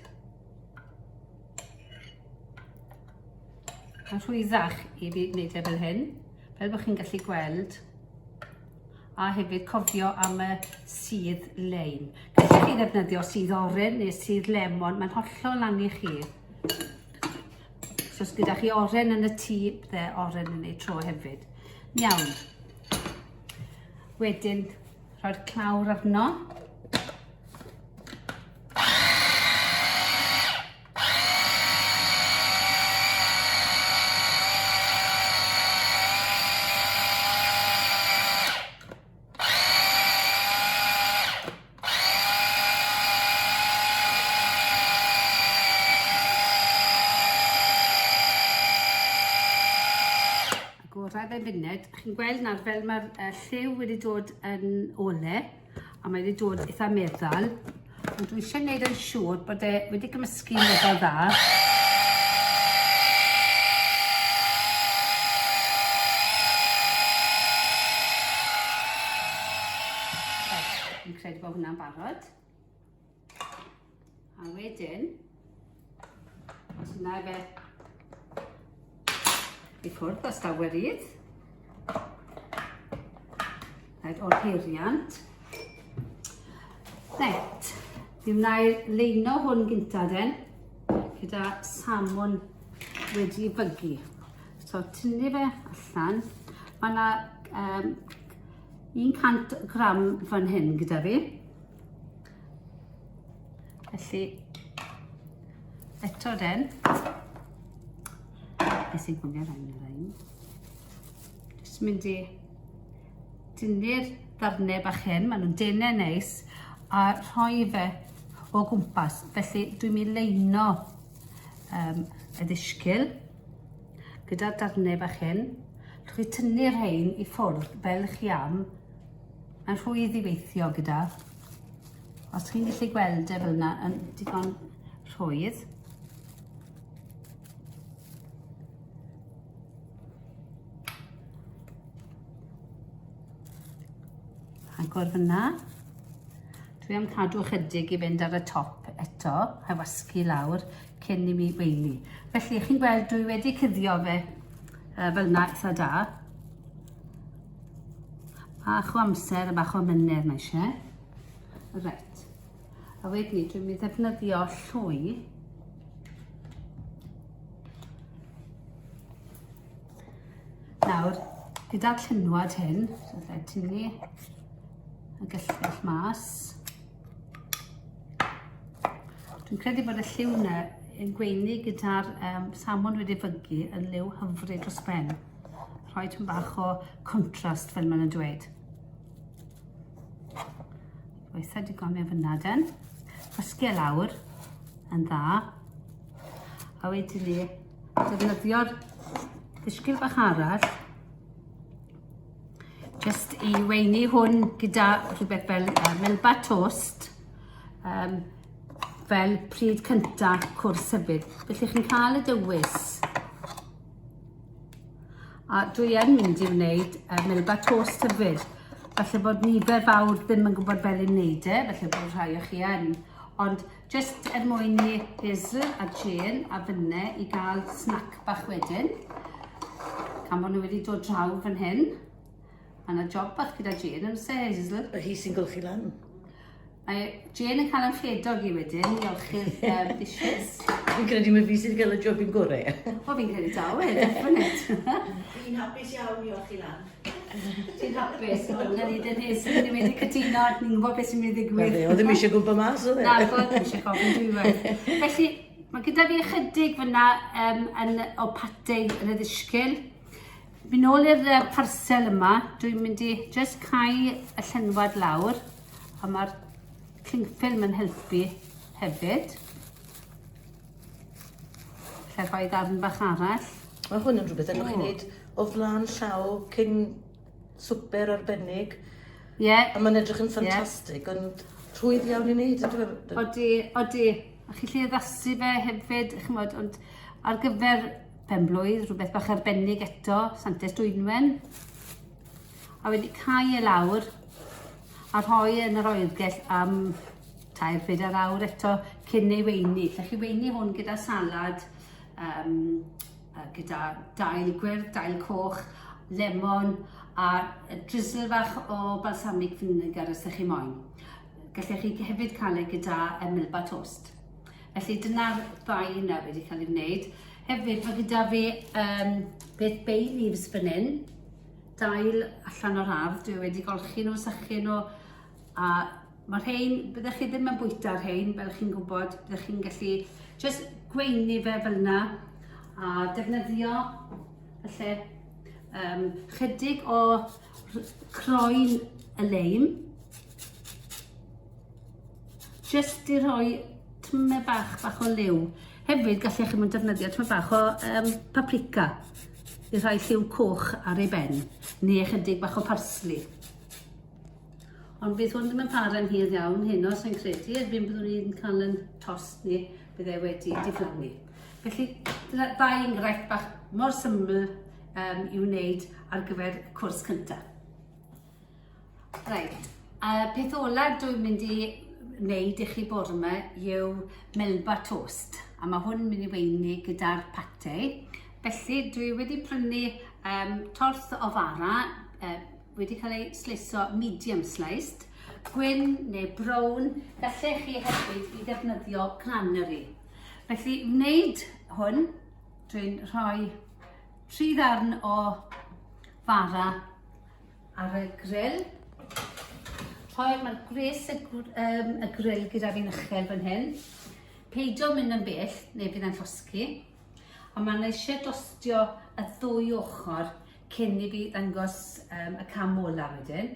Mae'n rhwyddach i fi wneud e fel hyn, fel bod chi'n gallu gweld. A hefyd cofio am y sudd leim. Gallwch chi ddefnyddio sudd oren neu sudd lemon, mae'n hollol lan i chi. So os gyda chi oren yn y tŷ, bydde oren yn ei tro hefyd. Iawn. Wedyn, rhoi'r clawr arno. Gadael fe'n funed. Chi'n gweld nawr fel mae'r lliw wedi dod yn ole, a mae wedi dod eitha meddal. Ond dwi eisiau gwneud yn siŵr bod e wedi gymysgu'n weddol dda. Reit, fi'n credu bod hwnna'n barod. A wedyn, os yna fe i ffwrdd os daw werydd. Rhaid o'r peiriant. Reit, mi wna i leino hwn gynta den, gyda salmon wedi fygu. So, tynnu fe allan. Mae yna um, 100 gram fan hyn gyda fi. Felly, eto den, beth sy'n gwylio rhain a rhain. Jyst mynd i dynnu'r ddarnau bach hyn, maen nhw'n denau neis, a rhoi fe o gwmpas. Felly dwi'n mynd leino um, y ddisgyl gyda'r darnau bach hyn. Rwy'n chi tynnu'r rhain i ffwrdd fel chi am. Mae'n rhwydd i weithio gyda. Os chi'n gallu gweld e fel yna yn digon rhwydd. Agor fyna. Dwi am cadw ychydig i fynd ar y top eto, a wasgu lawr cyn i mi weini. Felly, chi'n gweld, dwi wedi cuddio fe fel yna eitha da. Bach o amser a bach o amynedd mae eisiau. Reit. A wedyn ni, dwi'n mynd i ddefnyddio llwy. Nawr, gyda'r llenwad hyn, so allai tynnu y gyllell mas. Dwi'n credu bod y lliw yna yn gweini gyda'r um, salmon wedi fygu yn liw hyfryd dros ben. Rhoi tipyn bach o contrast fel maen nhw'n dweud. Weithiau digon mewn fyna den. Gwasgu e lawr yn dda. A wedyn ni defnyddio'r ddisgyl bach arall just i weini hwn gyda rhywbeth fel melba toast um, fel pryd cynta cwrs hefyd. Felly chi'n cael y dewis. A dwi yn mynd i wneud melba toast hefyd. Falle bod nifer fawr ddim yn gwybod fel i wneud e, felly bod rhai o chi yn. Ond Jyst er mwyn i Hazel a Jane a fynne i gael snack bach wedyn. Gan bod nhw wedi dod draw fan hyn. Mae yna job bach gyda Jane yn se, Hazel? Y hi sy'n golchi lan. Mae Jane yn cael yn rhedog i wedyn i olchi'r um, dishes. Fi'n credu mae fi sydd wedi cael y jobyn gorau. O, fi'n credu taw e, definite. Fi'n hapus iawn i olchi lan. Ti'n hapus? O, na ni, dyn ni, ni wedi cytuno, ni'n gwybod beth sy'n mynd i ddigwydd. Na fe, oedd ddim eisiau gwybod mas, oedd e? Na, oedd ddim eisiau gofyn dwywaith. Felly, mae gyda fi ychydig fyna um, yn, o pate yn y ddisgyl. Mynd nôl i'r uh, parsel yma, dwi'n mynd i just cau y llenwad lawr, a mae'r cling film yn helpu hefyd. Lle rhoi ddarn bach arall. Mae hwn yn rhywbeth allwch chi wneud o flaen llaw cyn swper arbennig. Ie. Yeah. A mae'n edrych yn ffantastig, yeah. ond rhwydd iawn i wneud, ydw e? Odi, odi. A chi lle addasu fe hefyd, chymod, ond ar gyfer penblwydd, rhywbeth bach arbennig eto, Santes Dwynwen. A wedi cau e lawr a rhoi e yn yr oergell am tair, pedair awr eto cyn ei weini. Lle chi weini hwn gyda salad, um, gyda dail gwyrdd, dail coch, lemon a drizzle fach o balsamic vinegar os ydych chi moyn. Gallech chi hefyd cael ei gyda melba toast. Felly dyna'r ddau yna wedi cael ei wneud. Hefyd mae gyda fi um, beth bay leaves fan hyn, dail allan o'r ardd, dwi wedi golchi nhw, sychu nhw, A mae rhein, byddech chi ddim yn bwyta rhein, fel chi'n gwybod, byddech chi'n gallu just gweini fe fel yna a defnyddio felly um, chydig o croen y leim just i rhoi tyme bach bach o liw. Hefyd gallech chi mynd defnyddio tyme bach o um, paprika. i rhoi lliw coch ar ei ben, neu ychydig bach o parsli. Ond bydd hwn ddim yn para'n hir iawn heno, sa'n credu, erbyn byddwn ni'n cael yn tost ni, bydd e wedi diflannu. Felly, dyna ddau enghraifft bach mor syml um, i'w wneud ar gyfer y cwrs cyntaf. Reit, a peth ola dwi'n mynd i wneud i chi bore yma yw melba toast. A mae hwn yn mynd i weini gyda'r pate. Felly dwi wedi prynu um, torth o fara, uh, wedi cael ei sleiso medium sliced, gwyn neu brown, gallech chi hefyd i ddefnyddio granary. Felly i wneud hwn, dwi'n rhoi tri ddarn o fara ar y grill. Rhoi, mae'r gwres y, um, y grill gyda fi'n uchel fan hyn. Peidio mynd yn bell, neu bydd e'n llosgi. Ond mae'n eisiau dostio y ddwy ochr cyn i fi ddangos um, y cam ola wedyn.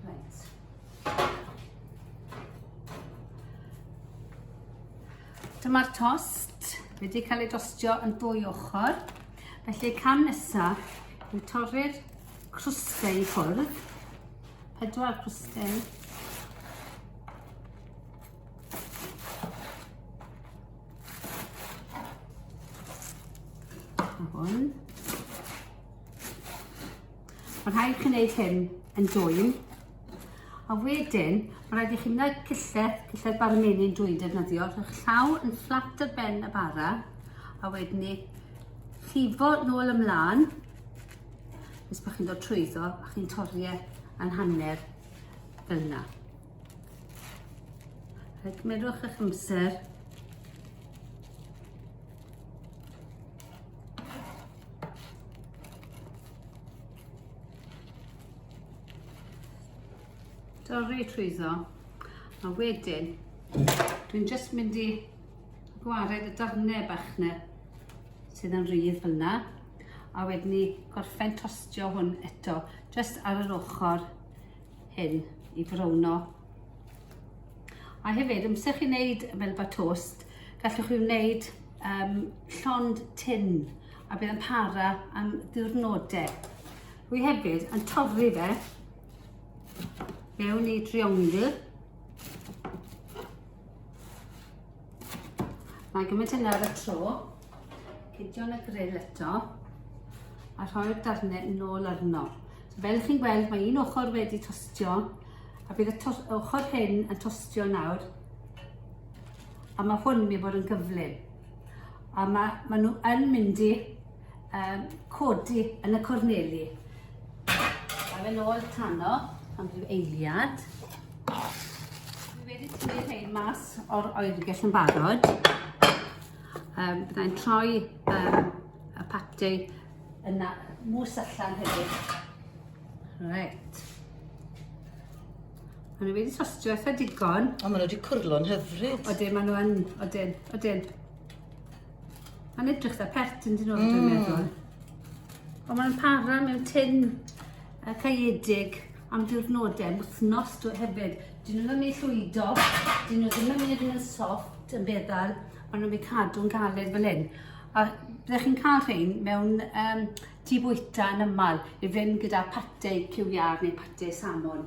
Right. Dyma'r tost wedi cael ei dostio yn ddwy ochr. Felly cam nesaf yw torri'r crwstau i ffwrdd. Pedwar crwstau. A hwn. Mae'n rhaid chi wneud hyn yn dwym. A wedyn, mae'n rhaid i chi wneud cyllell, cyllell bara menyn dwi'n defnyddio. Rhowch llaw yn fflat ar ben y bara, a wedyn ni llifo nôl ymlaen, nes bod chi'n dod trwyddo a chi'n torri e yn hanner fel yna. Rhaid cymerwch eich amser. Dorri trwyddo. A wedyn, dwi'n just mynd i gwared y darnau bach na sydd yn rhydd fel yna. A wedyn ni gorffen tostio hwn eto, just ar yr ochr hyn i frowno. A hefyd, amser chi'n neud melba toast, gallwch chi wneud um, llond tin a bydd yn para am ddiwrnodau. Rwy hefyd yn torri fe mewn i driongl. Mae gymaint yna ar y tro. Cydio yn y grill eto a rhoi'r darnau nôl arno. So fel chi'n gweld, mae un ochr wedi tostio a bydd y ochr hyn yn tostio nawr a mae hwn yn mynd i fod yn gyflym. A mae, mae nhw yn mynd i um, codi yn y corneli. A fe nôl tano am ryw eiliad. Dwi wedi tynnu rhain mas o'r oergell yn barod. Um, Byddai'n troi um, y pate yna mws allan hefyd. Reit. Maen nhw wedi tostio eitha digon. O, maen nhw wedi cwrlo'n hyfryd. Odyn, maen nhw yn, odyn, odyn. Mae'n edrych dda pert yn dyn nhw, mm. dwi'n meddwl. Ond maen nhw'n para mewn tin uh, caeedig am diwrnodau, am wythnos hefyd. Dyn nhw ddim yn mynd i llwydo, dyn nhw ddim yn mynd i fynd yn soft, yn feddal, maen nhw'n mynd cadw'n galed fel hyn. A byddech chi'n cael rhain mewn um, tŷ bwyta yn aml i fynd gyda pate cyw iâr neu pate salmon.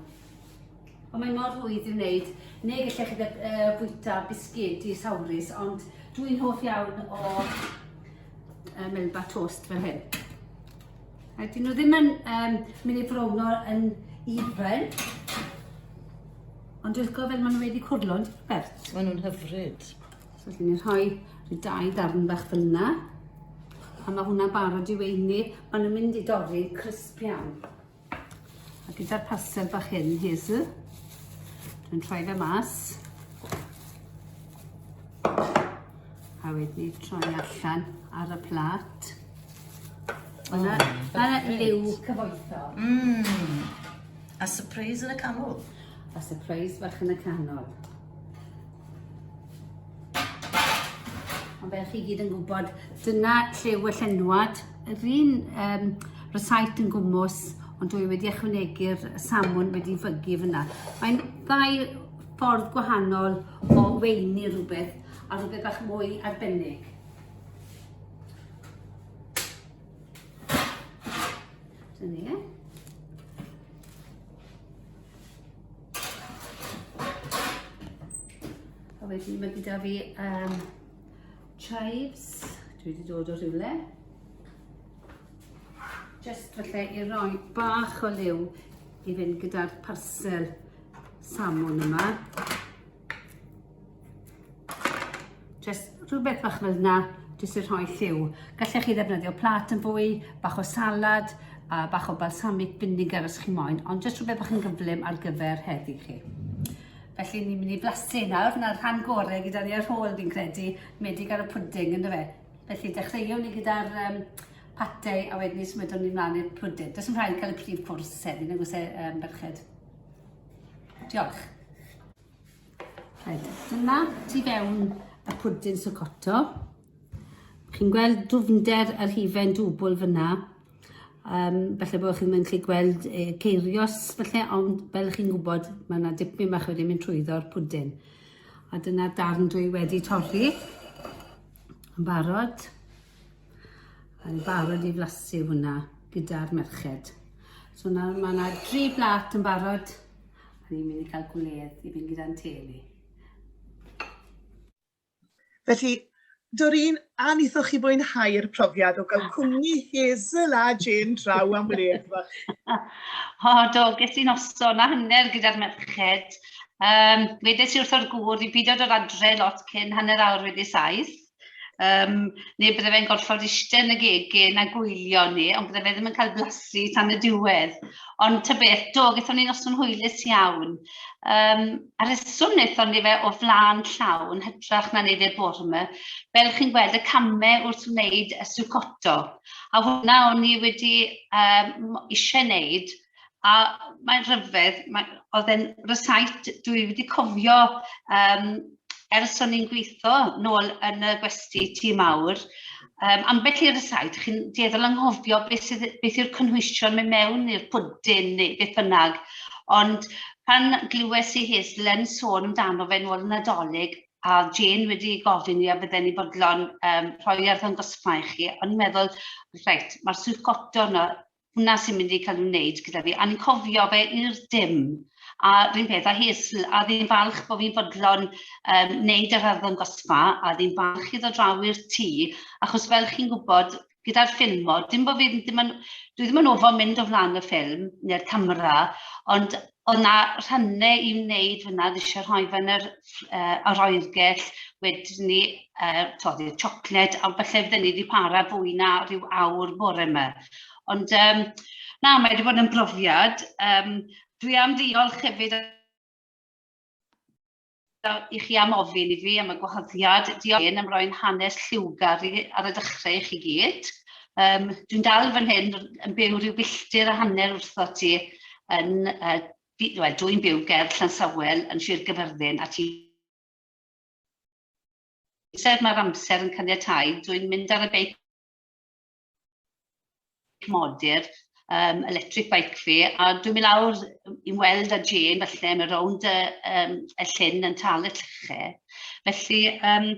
Ond mae mor rhwydd i'w wneud, neu gallech chi uh, fwyta bisgedi sawrus, ond dwi'n hoff iawn o uh, melba toast fel hyn. A dyn nhw ddim yn um, mynd i browno yn even, ond dwi'n gwybod fel maen nhw wedi cwrlo, yn Bert? Maen nhw'n hyfryd. So allen ni rhoi rhyw dau ddarn bach fel yna. A mae hwnna'n barod i weini. Maen nhw'n mynd i dorri crisp iawn. A gyda'r pastel bach hyn, Hazel, dwi'n troi fe mas. A wedyn ni troi allan ar y plat. Mae yna oh, liw cyfoethog. Mm. A surprise yn y canol. A surprise bach yn y canol. Ond fel chi gyd yn gwybod, dyna lliw y llenwad. Yr un um, rysait yn gwmws, ond dwi wedi ychwanegu'r salmon wedi fygu fyna. Mae'n ddau ffordd gwahanol o weini rhywbeth. a rhywbeth bach mwy arbennig. Dyna ni. A wedyn mae gyda fi um, chives. Dwi wedi dod o rhywle. Just falle i roi bach o liw i fynd gyda'r parsel salmon yma. Just rhywbeth bach fel yna, jyst i rhoi lliw. Gallech chi ddefnyddio plat yn fwy, bach o salad, a bach o balsamic vinegar os chi moyn, ond jyst rhywbeth bach yn gyflym ar gyfer heddi chi. Felly ni'n mynd i blasu nawr, na'r rhan gorau gyda ni ar ôl fi'n credu, medig ar y pwding ynddo fe. Felly dechreuwn ni gyda'r um, pate a wedyn ni symudwn ni mlaen i'r pwding. Does yn rhaid cael y prif cwrs heddi, nag oes e, um, ferched. Diolch. Reit, dyna tu fewn y pwdin socoto. Chi'n gweld dwfnder yr hufen dwbl fyna. Um, falle bod chi'n mynd gallu gweld e, ceirios falle, ond fel chi'n gwybod, mae yna dipyn bach wedi mynd trwyddo'r pwdin. A dyna darn dwi wedi torri yn barod. Yn barod i flasu hwnna gyda'r merched. So na, mae yna dri blat yn barod. A ni'n mynd i cael gwledd i fynd gyda'n teulu. Felly, Doreen, a wnaethoch chi fwynhau'r profiad o gael cwmni Hazel a Jane draw am wledd fach? O, do, ges i noson a hanner gyda'r merched. Um, wedes i wrth o'r gŵr i beidio dod adre lot cyn hanner awr wedi saith. Um, neu bydde fe'n gorfod eistedd yn y gegin a gwylio ni, ond bydde fe ddim yn cael blasu tan y diwedd. Ond ta beth, do, gaethon ni noson hwylus iawn. Um, a reswm wnaethon ni fe o flaen llaw yn hytrach na wneud e bore yma, fel chi'n gweld y camau wrth wneud y sucoto. A hwnna o'n i wedi um, eisiau wneud, a mae'n rhyfedd, mae, oedd e'n rysait dwi wedi cofio um, ers o'n i'n gweithio nôl yn y gwesty Tŷ Mawr, um, ambell i rysait, chi'n dueddol anghofio beth, sydd, beth yw'r cynhwysion mynd mewn i'r pwdin neu beth bynnag. Ond pan glywes i Hazel yn sôn amdano fe nôl yn Nadolig, a Jane wedi gofyn i a fydden ni bodlon um, rhoi arddangosfa i chi, o'n i'n meddwl, reit, mae'r swyddfgodon yna hwnna sy'n mynd i cael ei wneud gyda fi. A ni'n cofio fe i'r dim. A rhywun peth, a Hazel, a ddi'n falch bod fi'n fodlon um, wneud yr arddangosfa, a ddi'n falch i ddod draw i'r tŷ, achos fel chi'n gwybod, gyda'r ffilmo, dim bod fi ddim yn, dwi ddim yn ofo mynd o flaen y ffilm neu'r camera, ond oedd 'na rhannau i wneud fan'na, oedd eisiau rhoi fe yn yr uh, yr oergell, wedyn ni uh, toddi'r siocled, a falle fydden ni wedi para fwy na rhyw awr bore yma. Ond um, na, mae wedi bod yn brofiad. Um, dwi am ddiolch hefyd i chi am ofyn i fi am y gwahoddiad. Diolch am roi'n hanes lliwgar i, ar y dechrau i chi gyd. Um, dwi'n dal fan hyn yn byw rhyw filltir a hanner wrtho ti yn, uh, wel, dwi'n byw ger Llansawel yn Sir Gyfyrddin a ti amser mae'r amser yn caniatáu, dwi'n mynd ar y beic modur, um, electric bike fi, a dwi'n mynd lawr i weld â Jane falle, mae rownd y, um, y llyn yn tal y lleche. Felly, um,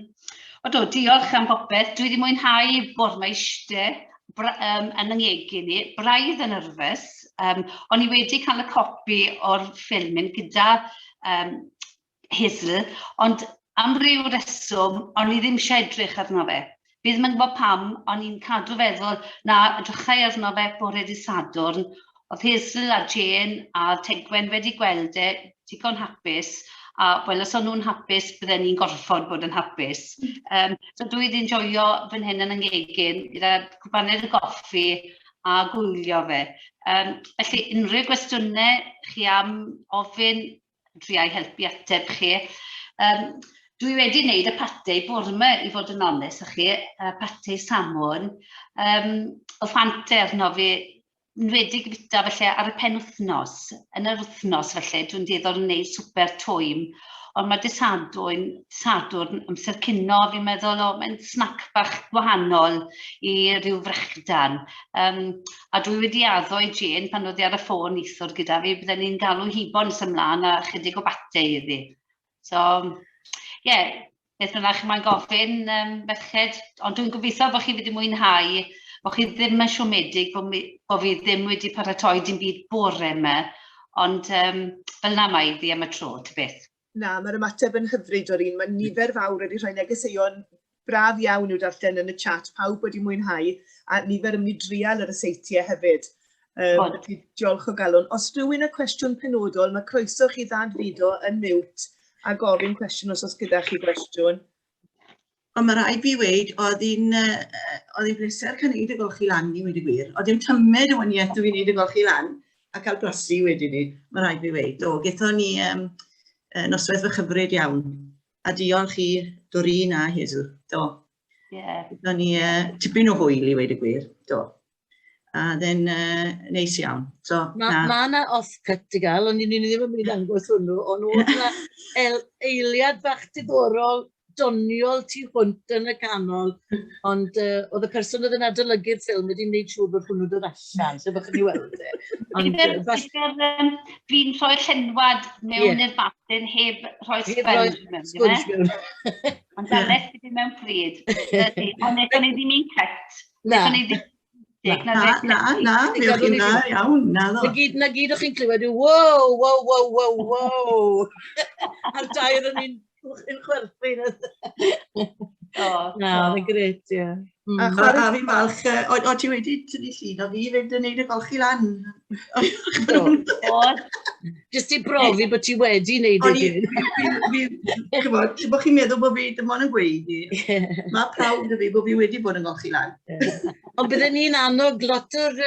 o do, diolch am bopeth. Dwi wedi mwynhau bod mae eistedd um, yn yng ngegin i, braidd yn nerfus. Um, o'n i wedi cael y copi o'r ffilm yn gyda um, Hazel, ond am ryw reswm, o'n i ddim eisiau edrych arno fe. Fi ddim yn gwybod pam, o'n i'n cadw feddwl na edrychai arno fe bore dydd Sadwrn. Oedd Hazel a Jane a Tegwen wedi gweld e, digon hapus, a wel, os o'n nhw'n hapus, bydden ni'n gorfod bod yn hapus. Um, so dwi wedi enjoio fan hyn yn yng ngegin, gyda cwpaned o goffi a gwylio fe. Um, felly, unrhyw gwestiynau chi am ofyn, driai helpu ateb chi. Um, dwi wedi wneud y pate bore yma, i fod yn onest â chi, y pate salmon. Um, o ffante arno fi, nwedig fita felly ar y penwythnos, yn yr wythnos felly, dwi'n dueddol yn gwneud swper twym, ond mae dydd Sadwrn, Sadwrn amser cino, fi'n meddwl, o, mae'n snac bach gwahanol i ryw frechdan. Um, A dwi wedi addo i Jane pan oedd hi ar y ffôn neithiwr gyda fi, bydden ni'n galw hibo nes ymlaen a chydig o bate iddi. So, ie, yeah, Beth bynnag chi moyn gofyn, merched, ond dwi'n gobeithio bod chi wedi mwynhau, bod chi ddim yn siomedig bod, mi, bod fi ddim wedi paratoi dim byd bore yma, ond fel 'na mae iddi am y tro, ta beth. Na, mae'r ymateb yn hyfryd o'r un. Mae nifer fawr wedi rhoi negeseuon braf iawn i'w darllen yn y chat, pawb wedi mwynhau, a nifer yn mynd i drial yr ryseitiau hefyd. Felly, diolch o galon. Os rhywun â cwestiwn penodol, mae croeso chi ddadfudo yn mute a gofyn cwestiwn os oes gyda chi gwestiwn. Ond mae rhaid fi weud, oedd hi'n uh, oedd hi'n bleser cael neud y golchi lan i weud y gwir. Oedd dim tymed o waniaeth o fi wneud y golchi lan a cael blasu wedyn ni, mae rhaid fi weud. Do, gethon ni noswaith fy chyfryd iawn. A diolch i Doreen a Hazel, do. Yeah. Gethon ni tipyn o hwyl i weud y gwir, do. A then neis iawn. So, Mae ma na off-cut i gael, ond ni ddim yn mynd i ddangos hwnnw, ond oedd na eiliad bach diddorol, doniol tu hwnt yn y canol, ond oedd y person oedd yn adolygu'r ffilm wedi gwneud siŵr bod hwnnw dod allan, so bod chi'n ei weld e. Ond, Fi'n rhoi'r llenwad mewn i'r bathyn heb rhoi sponge mewn. Sponge mewn. Ond dales i fi mewn pryd. Ond wnaethon ni ddim un cut. Na. Wnaethon ni ddim. Na, na, na, mi o'ch chi'n dda iawn, na ddo. Na gyd, na gyd o'ch chi'n clywed yw, wow, wow, wow, wow, wow. A'r dair yn un yn chwerthin. Na, oedd e'n grêt, ie. A fi'n falch, o ti wedi tynnu llun o fi fyd yn neud y golchi lan. Do. Jyst i brofi bod ti wedi neud e gyd. Ch'mod, bod chi'n meddwl bod fi dim ond yn gweud i. Mae prawf 'da fi bod fi wedi bod yn golchi lan. Ond bydden ni'n annog lot o'r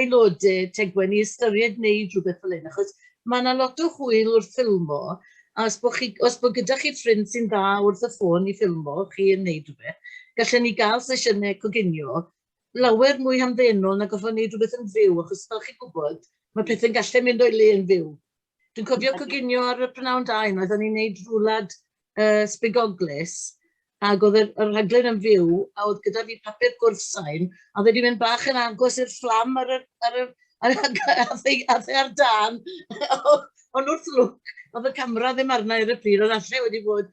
aelodau Tegwen i ystyried wneud rhywbeth fel hyn, achos mae yna lot o hwyl wrth ffilmo, a os bod, chi, os bod gyda chi ffrind sy'n dda wrth y ffôn i ffilmo, chi yn wneud rhywbeth, gallen ni gael sesiynau coginio lawer mwy hamddenol na gorfod wneud rhywbeth yn fyw, achos fel chi'n gwybod, mae pethau'n gallu mynd o'i le yn fyw. Dwi'n cofio coginio ar y prynhawn da unwaith, o'n i'n wneud rwlad sbigoglys, ac oedd y rhaglen yn fyw, a oedd gyda fi papur gwrthsain, a oedd wedi mynd bach yn agos i'r fflam ar y... ar y ar y ath e ar dân. Ond wrth lwc, oedd y camera ddim arna ar y pryd, ond alle wedi bod,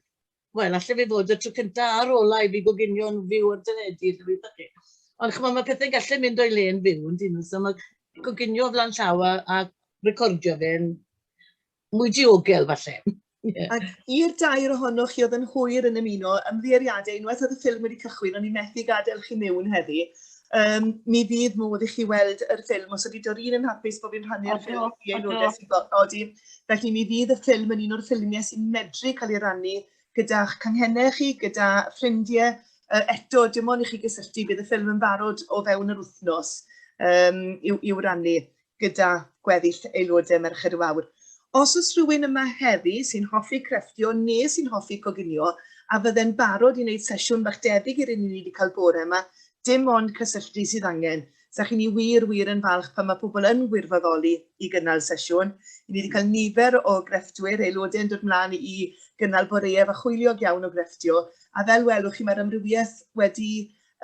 wel, alle fe fod y tro cyntaf a'r ola i fi goginio'n fyw ar deledu, lle fi chi. Ond ch'mod, mae pethau'n gallu mynd o'i le yn fyw, yn dyn nhw, so mae coginio o flaen llaw a recordio fe'n mwy diogel, falle. Yeah. Ac i'r dair ohonoch chi oedd yn hwyr yn ymuno, ymddiheuriadau, unwaith oedd y ffilm wedi cychwyn, o'n i'n methu gadael chi mewn heddi. Mi fydd modd i chi weld yr ffilm, os ydy Doreen yn hapus bod fi'n rhannu'r ffilm i aelodau sy'n odi. Felly mi fydd y ffilm yn un o'r ffilmiau sy'n medru cael ei rannu gyda'ch canghennau chi, gyda ffrindiau. Eto, dim ond i chi gysylltu, bydd y ffilm yn barod o fewn yr wythnos i'w rannu gyda gweddill aelodau Merched y Wawr. Os oes rhywun yma heddi sy'n hoffi crefftio neu sy'n hoffi coginio a fydde'n barod i wneud sesiwn bach debyg i'r un i ni wedi cael bore yma, dim ond cysylltu sydd angen. Sa chi'n ni wir, wir yn falch pan mae pobl yn gwirfoddoli i gynnal sesiwn. I ni wedi cael nifer o grefftwyr, aelodau yn dod mlaen i gynnal boreau fach hwyliog iawn o grefftio, a fel welwch chi mae'r amrywiaeth wedi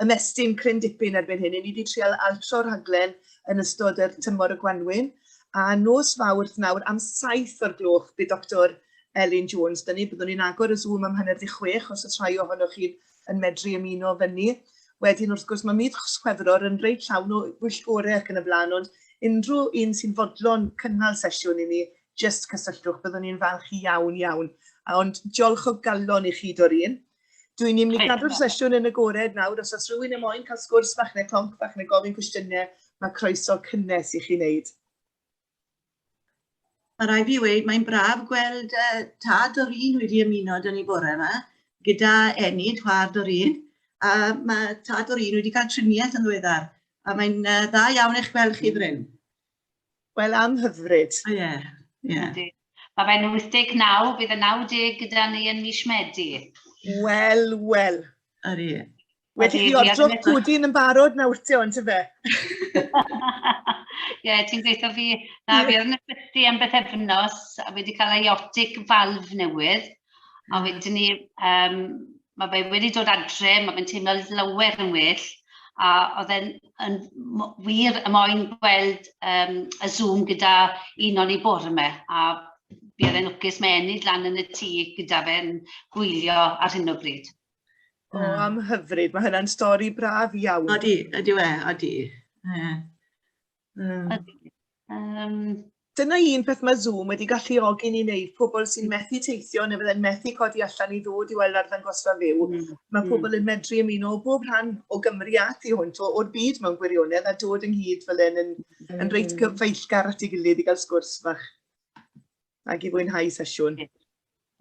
ymestyn cryn dipyn erbyn hyn. I ni wedi trial altro'r rhaglen yn ystod yr tymor y gwanwyn, a nos Fawrth nawr am 7 o'r gloch bydd Doctor Elin Jones 'da ni. Byddwn ni'n agor y Zoom am 5:30 os oes rhai ohonoch chi yn medru ymuno fyny. Wedyn wrth gwrs mae mis Chwefror yn reit llawn o bwyllgorau ac yn y blaen, ond unrhyw un sy'n fodlon cynnal sesiwn i ni, jyst cysylltwch, byddwn ni'n falch iawn iawn. Ond diolch o galon i chi Doreen. Dwi'n mynd i gadw'r sesiwn yn agored nawr, os oes rhywun yn moyn cael sgwrs fach neu clonc fach neu gofyn cwestiynau, mae croeso cynnes i chi wneud. Mae rhaid fi weud, mae'n braf gweld tad Doreen wedi ymuno 'da ni bore yma, gyda Enid, chwaer Doreen, a mae tad Doreen wedi cael triniaeth yn ddiweddar, a mae'n dda iawn eich gweld chi Bryn. Wel, am hyfryd. Ie, ie. Mae fe'n 89, bydd y 90 gyda ni yn mis Medi. Wel, wel. Ydy. Wedi chi ordro pwdin yn barod nawr te, ond fe? Ie, ti'n gweithio fi. Na, fi oedd yn ysbyty am bythefnos, a fi wedi cael aortic valve newydd. A wedyn ni, mae fe wedi dod adre, mae fe'n teimlo lawer yn well, a oedd e'n yn wir y moyn gweld y Zoom gyda un o'n ei bore yma, a Buodd e'n lwcus, mae Enid lan yn y tŷ gyda fe'n gwylio ar hyn o bryd. O, am hyfryd. Mae hynna'n stori braf iawn. Odi, ydy we, odi. Ie. Dyna un peth mae Zoom wedi galluogi ni wneud, pobl sy'n methu teithio neu fydde'n methu codi allan i ddod i weld arddangosfa fyw, mae pobl yn medru ymuno o bob rhan o Gymru a thu hwnt, o'r byd mewn gwirionedd, a dod ynghyd fel hyn yn reit cyfeillgar at ei gilydd i gael sgwrs fach ac i fwynhau sesiwn.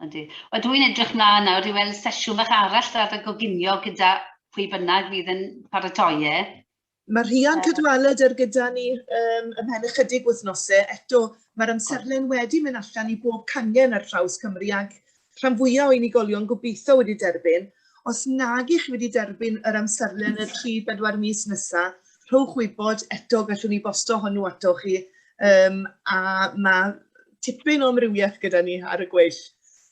Yndi. Wel, dwi'n edrych mlaen nawr i weld sesiwn fach arall ar y goginio gyda pwy bynnag fydd yn paratoi e. Mae Rhian Cadwaladr gyda ni ymhen ychydig wythnosau. Eto, mae'r amserlen wedi mynd allan i bob cangen ar draws Cymru ac rhan fwyaf o unigolion gobeithio wedi derbyn. Os nag ych chi wedi derbyn yr amserlen y 3-4 mis nesaf, rhowch wybod, eto gallwn ni bosto hwnnw atoch chi. A mae tipyn o amrywiaeth gyda ni ar y gweill.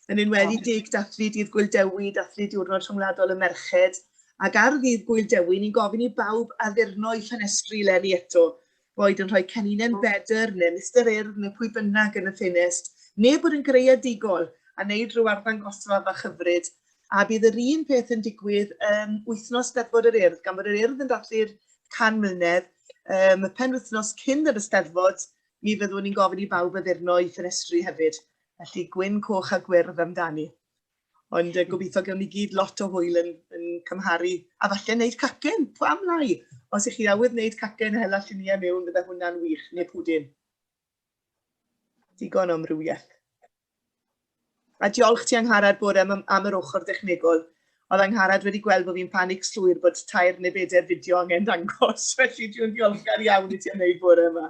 Yn enwedig dathlu Dydd Gŵyl Dewi, dathlu Diwrnod Rhyngwladol y Merched, ac ar Ddydd Gŵyl Dewi ni'n gofyn i bawb addurno eu ffenestri eleni eto, boed yn rhoi ceninen bedr neu Mister Urdd neu pwy bynnag yn y ffenest, neu bod yn greadigol a wneud rhyw arddangosfa fach hyfryd. A bydd yr un peth yn digwydd wythnos Steddfod yr Urdd, gan bod yr Urdd yn dathlu'r 100 mlynedd, y penwythnos cyn yr Eisteddfod, mi fyddwn ni'n gofyn i bawb addurno eu ffenestri hefyd. Felly gwyn, coch a gwyrdd amdani. Ond gobeithio gawn ni gyd lot o hwyl yn cymharu, a falle wneud cacen, pam lai? Os ych chi awydd wneud cacen a hela lluniau mewn, fydde hwnna'n wych, neu pwdin. Digon o amrywiaeth. A diolch ti Angharad bore am yr ochr dechnegol. Oedd Angharad wedi gweld bod fi'n panic llwyr bod 3 neu 4 fideo angen dangos, felly dwi'n diolchgar iawn i ti am wneud bore yma.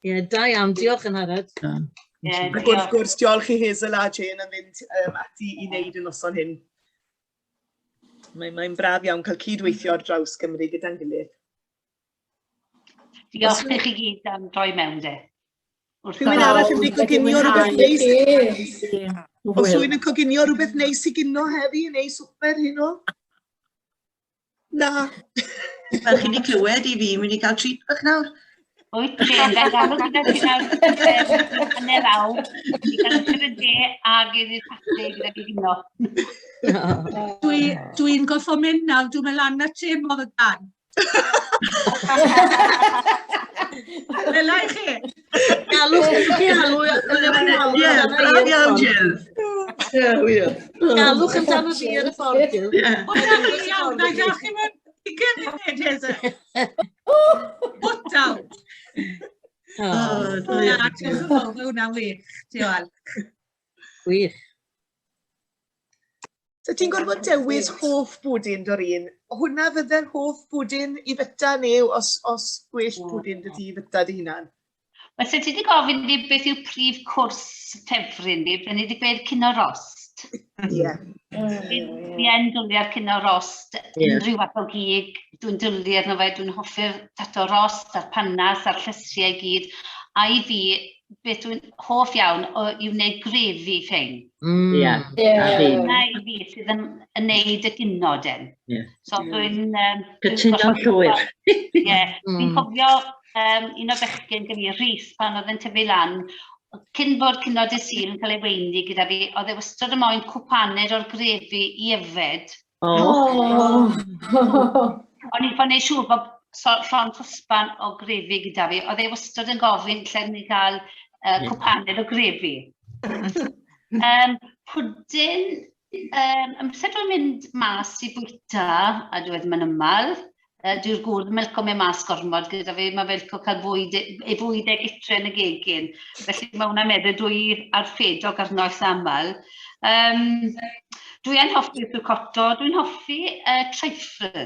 Ie, da iawn, diolch Angharad. Ie, Ac wrth diolch. gwrs, diolch i Hazel a Jane am fynd ati i wneud y noson hyn. Mae'n braf iawn cael cydweithio ar draws Cymru gyda'n gilydd. Diolch i chi gyd am droi mewn de. Wrth Rhywun gwrs. arall yn mynd i coginio rhywbeth neis? Os rhywun yn coginio rhywbeth neis i gino heddi, neu swper heno? Na. Fel chi wedi clywed i fi, mynd i cael treat bach nawr. Wyt, Jane, fe galw gyda ti nawr hanner awr i gael y de ag i'r pate gyda fi heno. Dwi'n gorffo mynd nawr, dwi'n mynd lan at Jim oedd y dan. Wela i chi. Galwch chi alw, wnewch chi alw Ie, amdano braf i ar y iawn, ffordd. Jill. Ie, wir. Galwch amdano fi ar y ffordd, Jill. Ie. O, da chi iawn, na i gael chi mewn 20 munud, Hazel. Put down. O, O, da Na, iawn. diolch yn fawr, mae hwnna'n wych. Diolch. Gwych. So ti'n gorfod dewis hoff bwdin, Doreen? Hwnna fydde'r hoff bwdin i fyta neu os gwell bwdin dy ti i fyta dy hunan? Wel, se ti wedi gofyn fi beth yw prif cwrs ffefryn fi, bydden i wedi gweud cino rost. Ie. Fi yn dwlu ar cino rost, unrhyw fath o gig, dwi'n dwlu arno fe, dwi'n hoffi'r tato rost a'r panas a'r llysiau i gyd. A i fi, beth dwi'n hoff iawn o, i wneud grefi ffein. Ie, a fi. Dyna i fi sydd yn neud y gino den. So dwi'n Cytuno'n llwyr. Ie, fi'n cofio un o bechgyn gyda fi, Rhys, pan oedd yn tyfu lan, cyn bod cino dydd Sul yn cael ei weini gyda fi, oedd e wastad yn moyn cwpaned o'r grefi i yfed. O'n i'n ffordd neud siŵr bod llond sosban o grefi gyda fi. Oedd e wastad yn gofyn lle ni gael cwpaned o grefi. Pwdin, amser dwi'n mynd mas i bwyta, a dwi ddim yn yml, dwi'n gŵr ddim yn licio mynd mas gormod gyda fi, mae fe'n licio cael ei fwyd e gytre yn y gegin. Felly mae hwnna'n meddwl dwi ar ffedog arno eitha aml. Dwi yn hoffi ricotta, dwi'n hoffi trifle.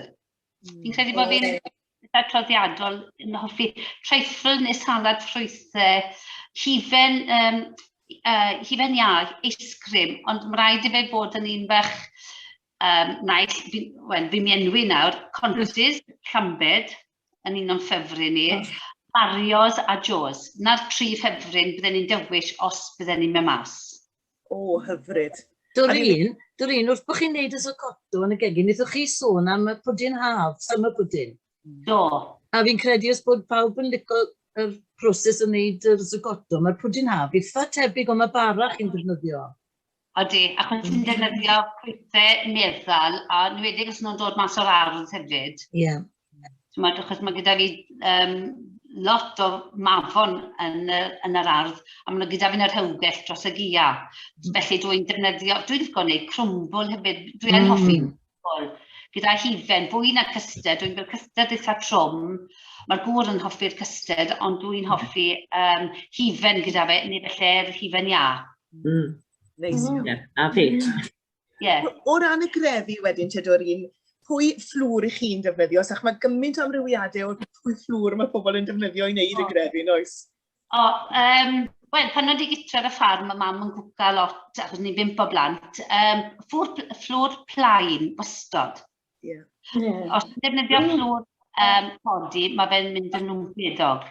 Fi'n credu bod fi'n eitha traddodiadol yn hoffi trifle neu salad ffrwythau, hufen iâ, ice cream, ond mae rhaid i fe fod yn un bach, naill, wel, fi'n enwi nawr, Contis, Llambed, yn un o'n ffefryn ni, Mario's a Joe's. Na'r tri ffefryn bydden ni'n dewis os bydden ni'n mynd mas. O, hyfryd. Doreen, wrth bod chi'n neud y socotto yn y gegin, wnaethoch chi sôn am y pwdin haf, summer pudding. Do. A fi'n credu os bod pawb yn licio yr proses o wneud yr zucotto, mae'r pwdin haf eitha tebyg, ond mae bara chi'n defnyddio. Odi, achos ti'n defnyddio ffrwythau meddal, a yn enwedig os nhw'n dod mas o'r ardd hefyd. Ie. Yeah. T'mod, achos mae gyda fi lot o mafon yn yr ardd, a maen nhw gyda fi yn yr rhewgell dros y gia. Felly dwi'n defnyddio, dwi'n licio gwneud crumble hefyd, dwi yn hoffi crumble. Gyda hufen, fwy na custard, dwi'n gweld custard eitha trwm. Mae'r gŵr yn hoffi'r custard, ond dwi'n hoffi hufen gyda fe, neu felly'r hufen iâ. Neis iawn. Ie, a fi. Ie. O ran y grefi wedyn, te Doreen, pwy fflwr i chi'n defnyddio? Sach mae gymaint o amrywiadau o pwy fflwr mae pobl yn defnyddio i wneud y grefi, yn oes? O, wel, pan o'n i gytre ar y ffarm, mae mam yn gwca lot, achos ni'n bump o blant, fflwr plaen, wastod. Ie. Os ti'n defnyddio fflwr codi, mae fe'n mynd yn nwmpedog.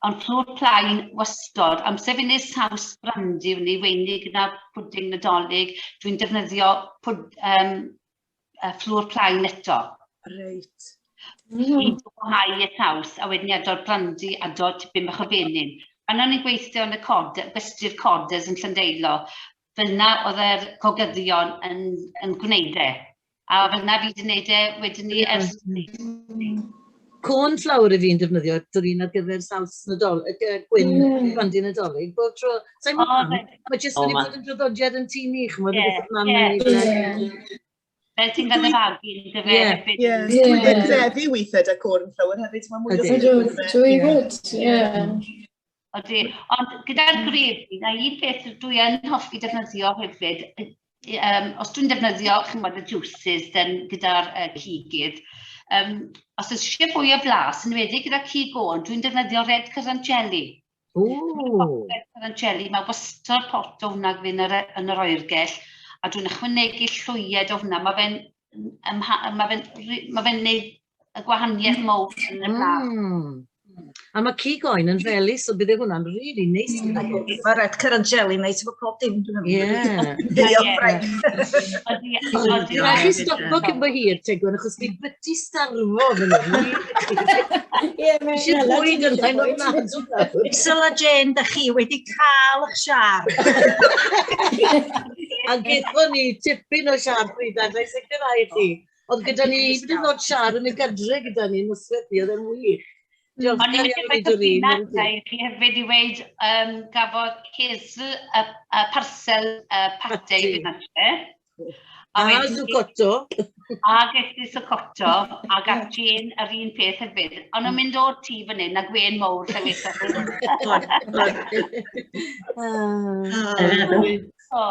Ond fflwr plaen wastod, amser fi'n neud saws brandy, fi'n ei weini gyda pwding Nadolig, dwi'n defnyddio fflwr plaen eto. Reit. I dwhau y saws, a wedyn i ado'r brandy, ado tipyn bach o fenyn. Pan o'n i'n gweithio yn y gwesty'r Codes yn Llandeilo, fel 'na oedd yr cogyddion yn gwneud e. A fel 'na fi wedi gwneud e wedyn ni ers Corn flour i fi'n defnyddio, Doreen, ar gyfer saws gwyn, brandy Nadolig, bob tro. Sa i'n meddwl pam, mae jyst wedi bod yn draddodiad yn tŷ ni, ch'mod, beth oedd mam yn neud e. Fel ti'n cael dy fagu, yn dyfe, hefyd. Ie, dwi'n grefi weithiau 'da corn flour hefyd, mae'n mwy o Ydyn. sbwriel, Ydw, yndyfe? dwi fyd, ie. Odi, ond gyda'r grefi, na un peth dwi yn hoffi defnyddio hefyd, os dwi'n defnyddio, ch'mod, y juices then gyda'r cigydd, os oes eisiau fwy o flas, yn enwedig gyda cig oen, dwi'n defnyddio red currant jelly. Red currant jelly, mae wastad pot o hwnna gyda fi yn yr oergell, a dwi'n ychwanegu llwyed o hwnna, ma fe'n neud y gwahaniaeth mowr yn y blas. A mae cig oen yn felys, so bydde hwnna'n really neis gyda cig. Mae red currant jelly neis efo pob dim, dwi'n meddwl. Diolch, Frank. Odi, odi. Rhaid chi stopo cyn bo hir, Tegwen, achos fi byty starfo fan hyn. Ie, mae'n Eisiau hela bwyd ti yn eisiau rhaid bwyd. ofnadw. Isel a Jane, da chi wedi cael eich siar. A gethon ni tipyn o siar pryd alla i sicrhau chi. Oedd gyda ni hyd yn oed siar yn y gadre gyda ni noswaith ni, oedd e'n wych. O'n i'n Diolchgar mynd i iawn rhoi i Doreen. cyfrinach i chi hefyd i weud, gafodd Hazel y parsel pate i Pate. fynd adre. A A wedyn zucotto. A ges i zucotto, a gath Jane yr un peth hefyd. O'n nhw'n mynd o'r tŷ fan hyn, a gwên mowr lle weithoch chi. O,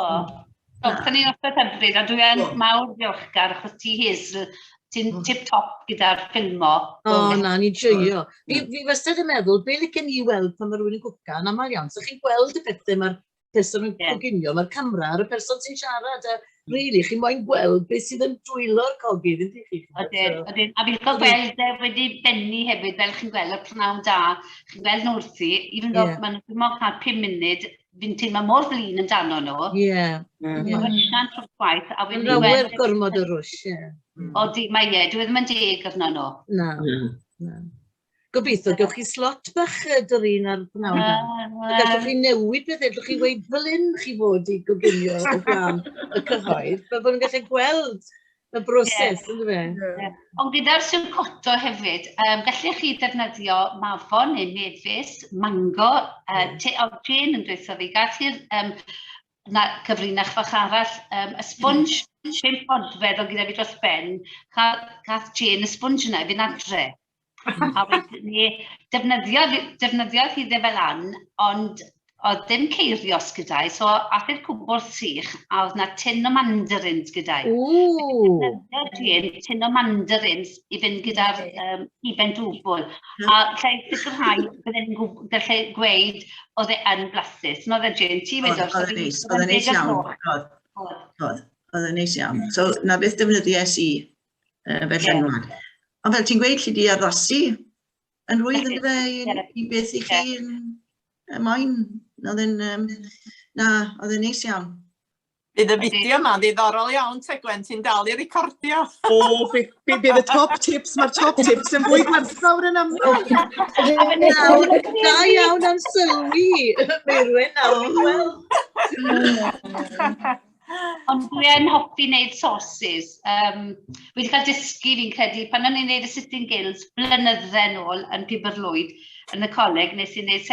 so, da ni'n noswaith hyfryd, a dwi yn mawr ddiolchgar, achos ti Hazel, ti'n tip-top gyda'r ffilmo. O na, ni'n joio. Fi wastad yn meddwl, be licen i weld pan mae rhywun yn cwca, yn aml iawn, so chi'n gweld y pethau mae'r person yn coginio, mae'r camera ar y person sy'n siarad, a really, chi moyn gweld beth sydd yn dwylo'r cogydd, ynddi chi? Ydyn, ydyn. A fi'n cael gweld e wedi bennu hefyd, fel chi'n gweld, y prynawn da, chi'n gweld nhw wrthi, even though maen nhw'n dim ond cael 5 munud, fi'n teimlo mor flin amdano nhw. Mae'n rwsian trwy'r gwaith, a Mae'n wedyn lawer weld- gormod o rwsh, ie. Odi, mae e, dyw e ddim yn deg arno nhw. Na, na. Gobeithio, gewch chi slot bach, Doreen, ar pnawn da. A gallwch chi newid beth, gallwch chi weud fel hyn chi fod i goginio o flaen y cyhoedd, fel bod nhw'n gallu gweld y broses, yeah. Yndyfe? Ond gyda'r zucotto hefyd, gallech chi ddefnyddio mafon neu mefus, mango, o, Jane yn dweud fi, gath hi'r na, cyfrinach fach arall, y sponge, 5 modfedd o gyda fi dros ben, gath Jane y sponge yna i fynd adre. A wedyn ni, defnyddiodd hi dde fel an, ond oedd dim ceirios gyda'i, so ath i'r cwbwrdd sych, a oedd na tin o mandarins gyda'i. Ww! Defnyddiodd Jane tin o mandarins i fynd gyda'r hufen dwbl. A lle i sicrhau, bydden ni'n gallu gweud oedd e yn blasus. Yn oedd e, Jane, ti Oedd, wedodd, oedd e'n neis, oedd e'n neis iawn. Oedd, oedd, oedd e'n neis iawn. So, na beth defnyddiais i fel llenwad. Ond fel ti'n gweud, lle di addasu yn rhwydd yndyfe i beth i chi yn y moyn. Oedd e'n, na, oedd e'n neis iawn. Bydd y fideo yma'n ddiddorol iawn, Tegwen, ti'n dal i recordio. O, bydd y top tips, mae'r top tips yn fwy gwerthfawr yn amlwg. Nawr, da iawn am sylwi, Meirwyn, nawr fi'n gweld. Ond dwi yn hoffi wneud sauces. Fi wedi cael dysgu, fi'n credu, pan o'n i'n wneud y Sitting Guilds blynydde nôl yn Piberlwyd yn y coleg, nes i wneud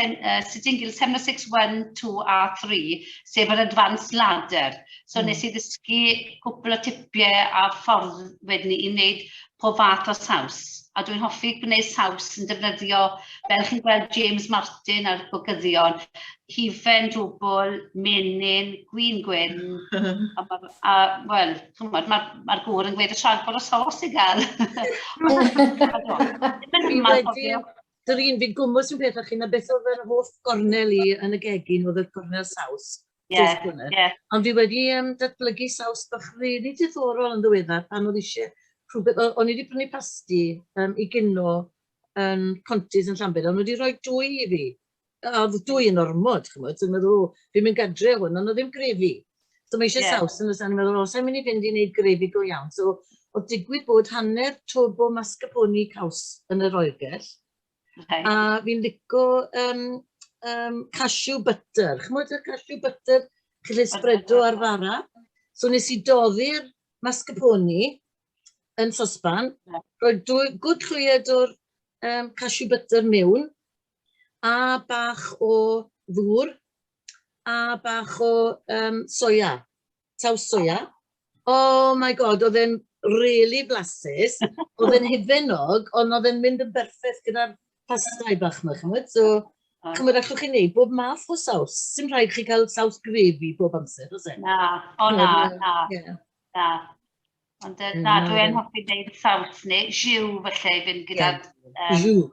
Sitting Guilds 7, 6, 1, 2 a 3, sef yr Advanced Ladder. So nes i ddysgu cwpl o tipiau a ffordd wedyn i wneud pob fath o saws. A dwi'n hoffi gwneud saws yn defnyddio, fel chi'n gweld James Martin a'r gogyddion, hufen dwbl, menyn, gwin gwyn, a, a wel, ch'mod, mae'r gŵr yn gweud y rhagor o sos i gael. Fi wedi, Doreen, fi'n gwmws yn peth â chi, na beth oedd yr hoff gornel i yn y gegin, oedd y gornel saws. Yeah. Ond fi wedi datblygu saws bach rili diddorol yn ddiweddar pan oedd eisiau rhywbeth, o'n i wedi prynu pasti i gino yn Contis yn Llambed, ond wedi rhoi dwy i fi. A oedd dwy yn ormod, ch'mod, so meddwl, o, fi'n mynd gadre hwn, ond oedd ddim grefi. So mae eisiau saws yn y sa'n meddwl, o, sa'n mynd i fynd i wneud grefi go iawn. So, oedd digwydd bod hanner twb o mascarpone caws yn yr oergell. A fi'n lico cashew butter. Ch'mod y cashew butter chi'n gallu spreado ar fara? So nes i doddi'r mascarpone yn sosban, rhoi dwy gwd llwyed o'r cashew butter mewn, a bach o ddŵr, a bach o soia, saws soia. Oh my God, oedd e'n really blasus, oedd e'n hufennog, ond oedd e'n mynd yn berffaith gyda'r pastai bach 'ma, ch'mod? So, ch'mod, allwch chi wneud bob math o saws. Sim rhaid chi cael saws grefi bob amser, oes e? Na, o na, na, na. Ond na, dwi yn hoffi gwneud saws neu jus falle i fynd gyda'r... Jus.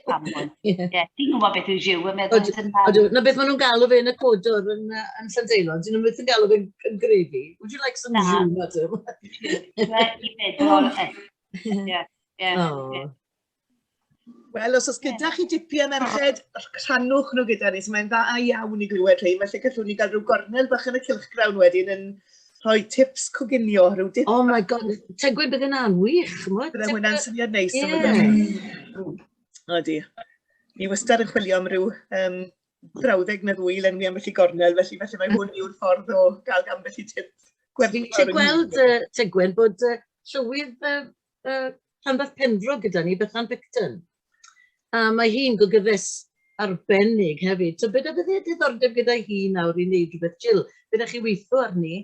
Salmon. Ie, ti'n gwybod beth yw jus yn meddwl? Ydw, na beth maen nhw'n galw fe yn y codwr yn Llandeilo, dyn nhw'n byth yn galw fe'n grefi. Would you like some jus, madam? I feddwl, ie. Wel, os oes gyda chi dipiau merched, rhannwch nhw gyda ni, so mae'n dda iawn i glywed rhai, felly gallwn ni gael rhyw gornel bach yn y cylchgrawn wedyn yn rhoi tips coginio, rhyw dip. Oh my God, Tegwen, bydde hwnna'n wych, ch'mod? Bydde hwnna'n syniad neis. Odi. Ni wastad yn chwilio am ryw brawddeg neu ddwy i lenwi ambell i gornel, felly felly mae hwn yw'r ffordd o gael ambell i tip gwerthfawr. Fi eisiau gweld, Tegwen, bod llywydd rhanbarth Penfro gyda ni, Bethan Picton. A mae hi'n gogyddes arbennig hefyd. So beth bydde diddordeb gyda hi nawr i wneud rhywbeth? Jill, bydde chi weithio arni?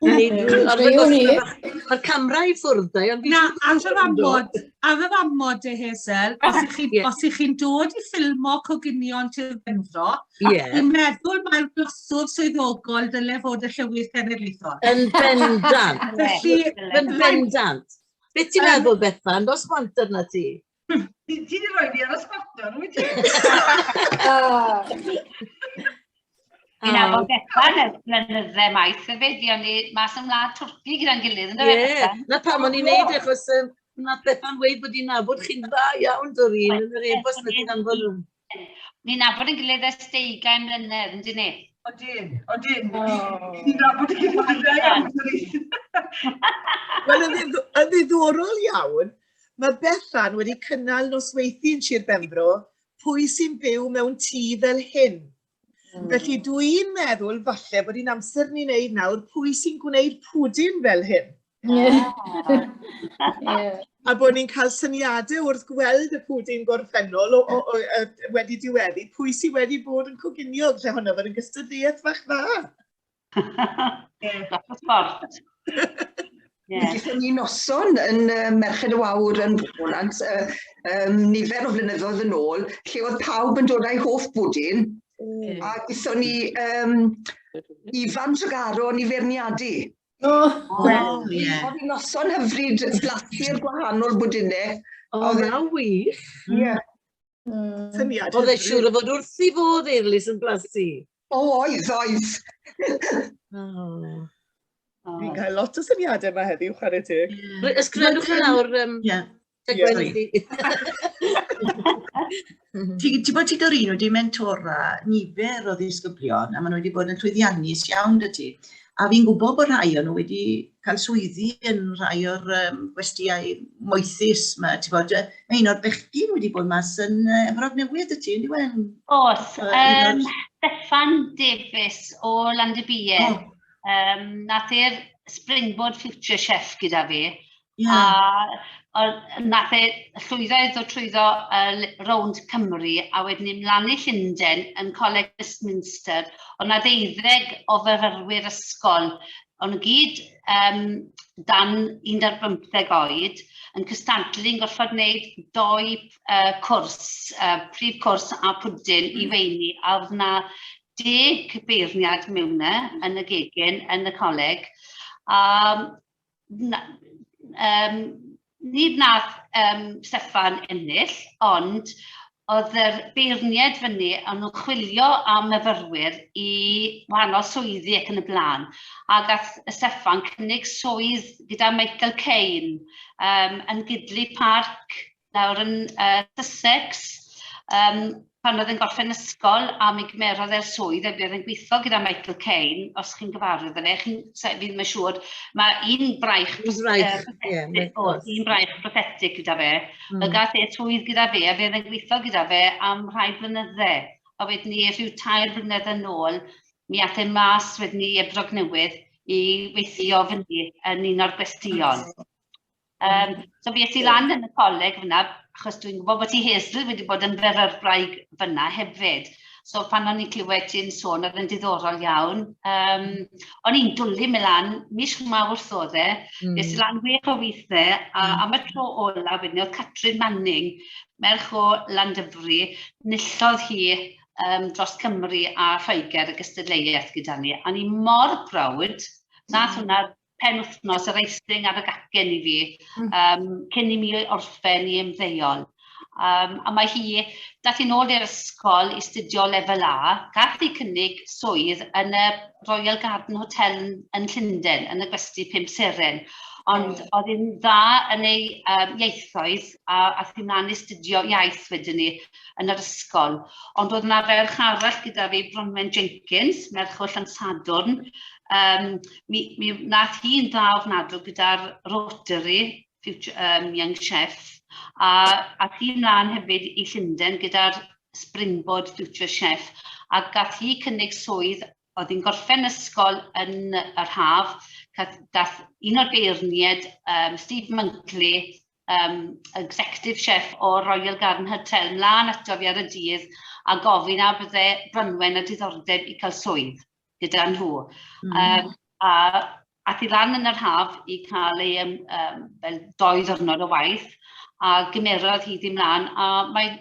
Mae'r camera i ffwrdd da, ond Na, ar yr amod, ar yr amod e Hazel, os ych chi'n os ych chi'n dod i ffilmo coginion Sir Benfro, dwi'n meddwl mai'r blaswr swyddogol dyle fod y llywydd cenedlaethol. Yn bendant. Felly, yn bendant. Beth ti'n meddwl, Bethan? Dos bant arna ti? Ti wedi rhoi fi ar y spot nawr, wyt ti? Fi'n nabod Bethan ers blynydde maith hefyd, fuon ni mas yng ngwlad Twrci gyda'n gilydd, yndyfe Bethan? Ie, na pam o'n i'n neud e, achos nath Bethan weud bod hi'n nabod chi'n dda iawn, Doreen, yn yr e-bost nath hi ddanfon nhw. Ni'n nabod ein gilydd ers deugain mlynedd, yndyn ni? Odyn, odyn. Ni'n nabod ein gilydd yn dda iawn, Doreen. Wel, yn ddiddorol iawn, mae Bethan wedi cynnal nosweithi yn Sir Benfro, pwy sy'n byw mewn tŷ fel hyn. Felly dwi'n meddwl falle bod hi'n amser ni wneud nawr pwy sy'n gwneud pwdin fel hyn. A bod ni'n cael syniadau wrth gweld y pwdin gorffennol o, o, o, o, wedi diweddu, pwy sydd wedi bod yn coginio, lle hwnna fod yn gystadleuaeth fach dda. Lot o sbort. Gaethon ni noson yn Merched y Wawr yn Rolant nifer o flynyddoedd yn ôl, lle oedd pawb yn dod â'i hoff bwdin, a gaethon ni Ifan Tregaron i feirniadu. Oh, ie. Oedd hi'n noson hyfryd, blasu'r gwahanol bwdinau. O, na wych. Ie. Syniad. Oedd e siŵr o fod wrth i fodd Eirlys yn blasu. O, oedd, oedd. Fi'n cael lot o syniadau yma heddiw, chwarae teg. Ysgrifennwch yn lawr. Tegwen. Ti ti bod ti Doreen wedi mentora nifer o ddisgyblion a maen nhw wedi bod yn llwyddiannus iawn 'da ti. A fi'n gwybod bod rhai o'n nhw wedi cael swyddi yn rhai o'r um, gwestiau moethus 'ma. Ti'n bod, mae un o'r bechgyn wedi bod mas yn Efrog Newydd 'da ti, yn diwen? Oes, um, Steffan Davies o Landybie. Oh. Nath e'r Springboard Future Chef gyda fi. Yeah. A nath e llwyddo i ddod trwyddo rownd Cymru a wedyn ni mlaen i Llundain yn Coleg Westminster. Ond na ddeuddeg o fyfyrwyr ysgol, o'n nhw gyd dan 15 oed, yn cystadlu yn gorfod wneud doi cwrs, prif cwrs a pwdin i weini, a oedd na 10 beirniad mewn e, yn y gegin, yn y coleg. A na, nid nath Steffan ennill, ond oedd yr beirniaid fyny, o'n nhw'n chwilio am myfyrwyr i wahanol swyddi ac yn y blaen. A gath Steffan cynnig swydd gyda Michael Caine yn Gidley Park lawr yn Sussex, pan oedd e'n gorffen ysgol, a mi gymerodd e'r swydd a fuodd e'n gweithio gyda Michael Caine, os chi'n gyfarwydd â fe, chi'n, fi ddim yn siŵr, mae un braich, un braich, ie, un braich prothetig gyda fe. Gath e swydd gyda fe a fuodd e'n gweithio gyda fe am rhai blynydde. A wedyn ni rhyw 3 blynedd yn ôl, mi ath e mas wedyn ni i Efrog Newydd i weithio fyny yn un o'r gwesteion. So fi es i lan yn y coleg fyna, achos dwi'n gwybod bod ti Hazel wedi bod yn feryrwraig fyna hefyd. So pan o'n i'n clywed ti'n sôn, oedd yn diddorol iawn. O'n i'n dwlu mynd lan, mis Mawrth oedd e. Es i lan 6 o weithiau, a am y tro ola wedyn, oedd Catrin Manning, merch o Landyfri, nillodd hi dros Cymru a Lloegr y gystadleuaeth gyda ni. A o'n i mor browd, nath hwnna penwythnos yr icing ar y gacen i fi, cyn i mi orffen i ymddeol. A mae hi, dath hi nôl i'r ysgol i studio lefel A, gath hi cynnig swydd yn y Royal Garden Hotel yn Llundain, yn y gwesty 5 seren. Ond oedd hi'n dda yn ei ieithoedd, a ath hi mlaen i studio iaith wedyn ni yn yr ysgol. Ond oedd yna ferch arall gyda fi, Bronwen Jenkins, merch o Llansadwrn. Mi wnaeth hi'n dda ofnadw gyda'r Rotary Future, Young Chef, a ath hi mlaen hefyd i Llundain gyda'r Springboard Future Chef, a gath hi cynnig swydd, oedd hi'n gorffen ysgol yn yr haf, gath un o'r beirniaid, Steve Monkley, executive chef o'r Royal Garden Hotel, mlaen ato fi ar y dydd, a gofyn a bydde Bronwen a diddordeb i cael swydd gyda nhw. A ath hi lan yn yr haf i cael ei fel 2 ddiwrnod o waith, a gymerodd hi ddim lan, a mae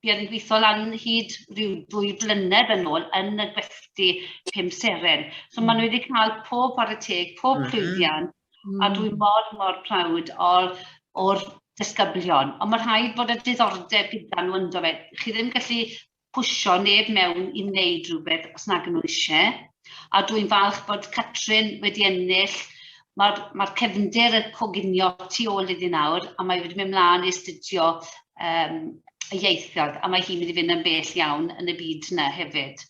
buodd hi'n gweithio lan hyd rhyw 2 flynedd yn ôl yn y gwesty 5 seren. So maen nhw wedi cael pob chwarae teg, pob llwyddiant, a dwi mor, mor proud o'r disgyblion. Ond mae rhaid bod y diddordeb gyda nhw ynddo fe. Chi ddim gallu pwsio neb mewn i wneud rhywbeth os nag nhw eisiau. A dwi'n falch bod Catrin wedi ennill. Mae'r cefndir y coginio tu ôl iddi nawr, a mae wedi mynd mlaen i astudio y ieithoedd, a mae hi'n mynd i fynd yn bell iawn yn y byd yna hefyd.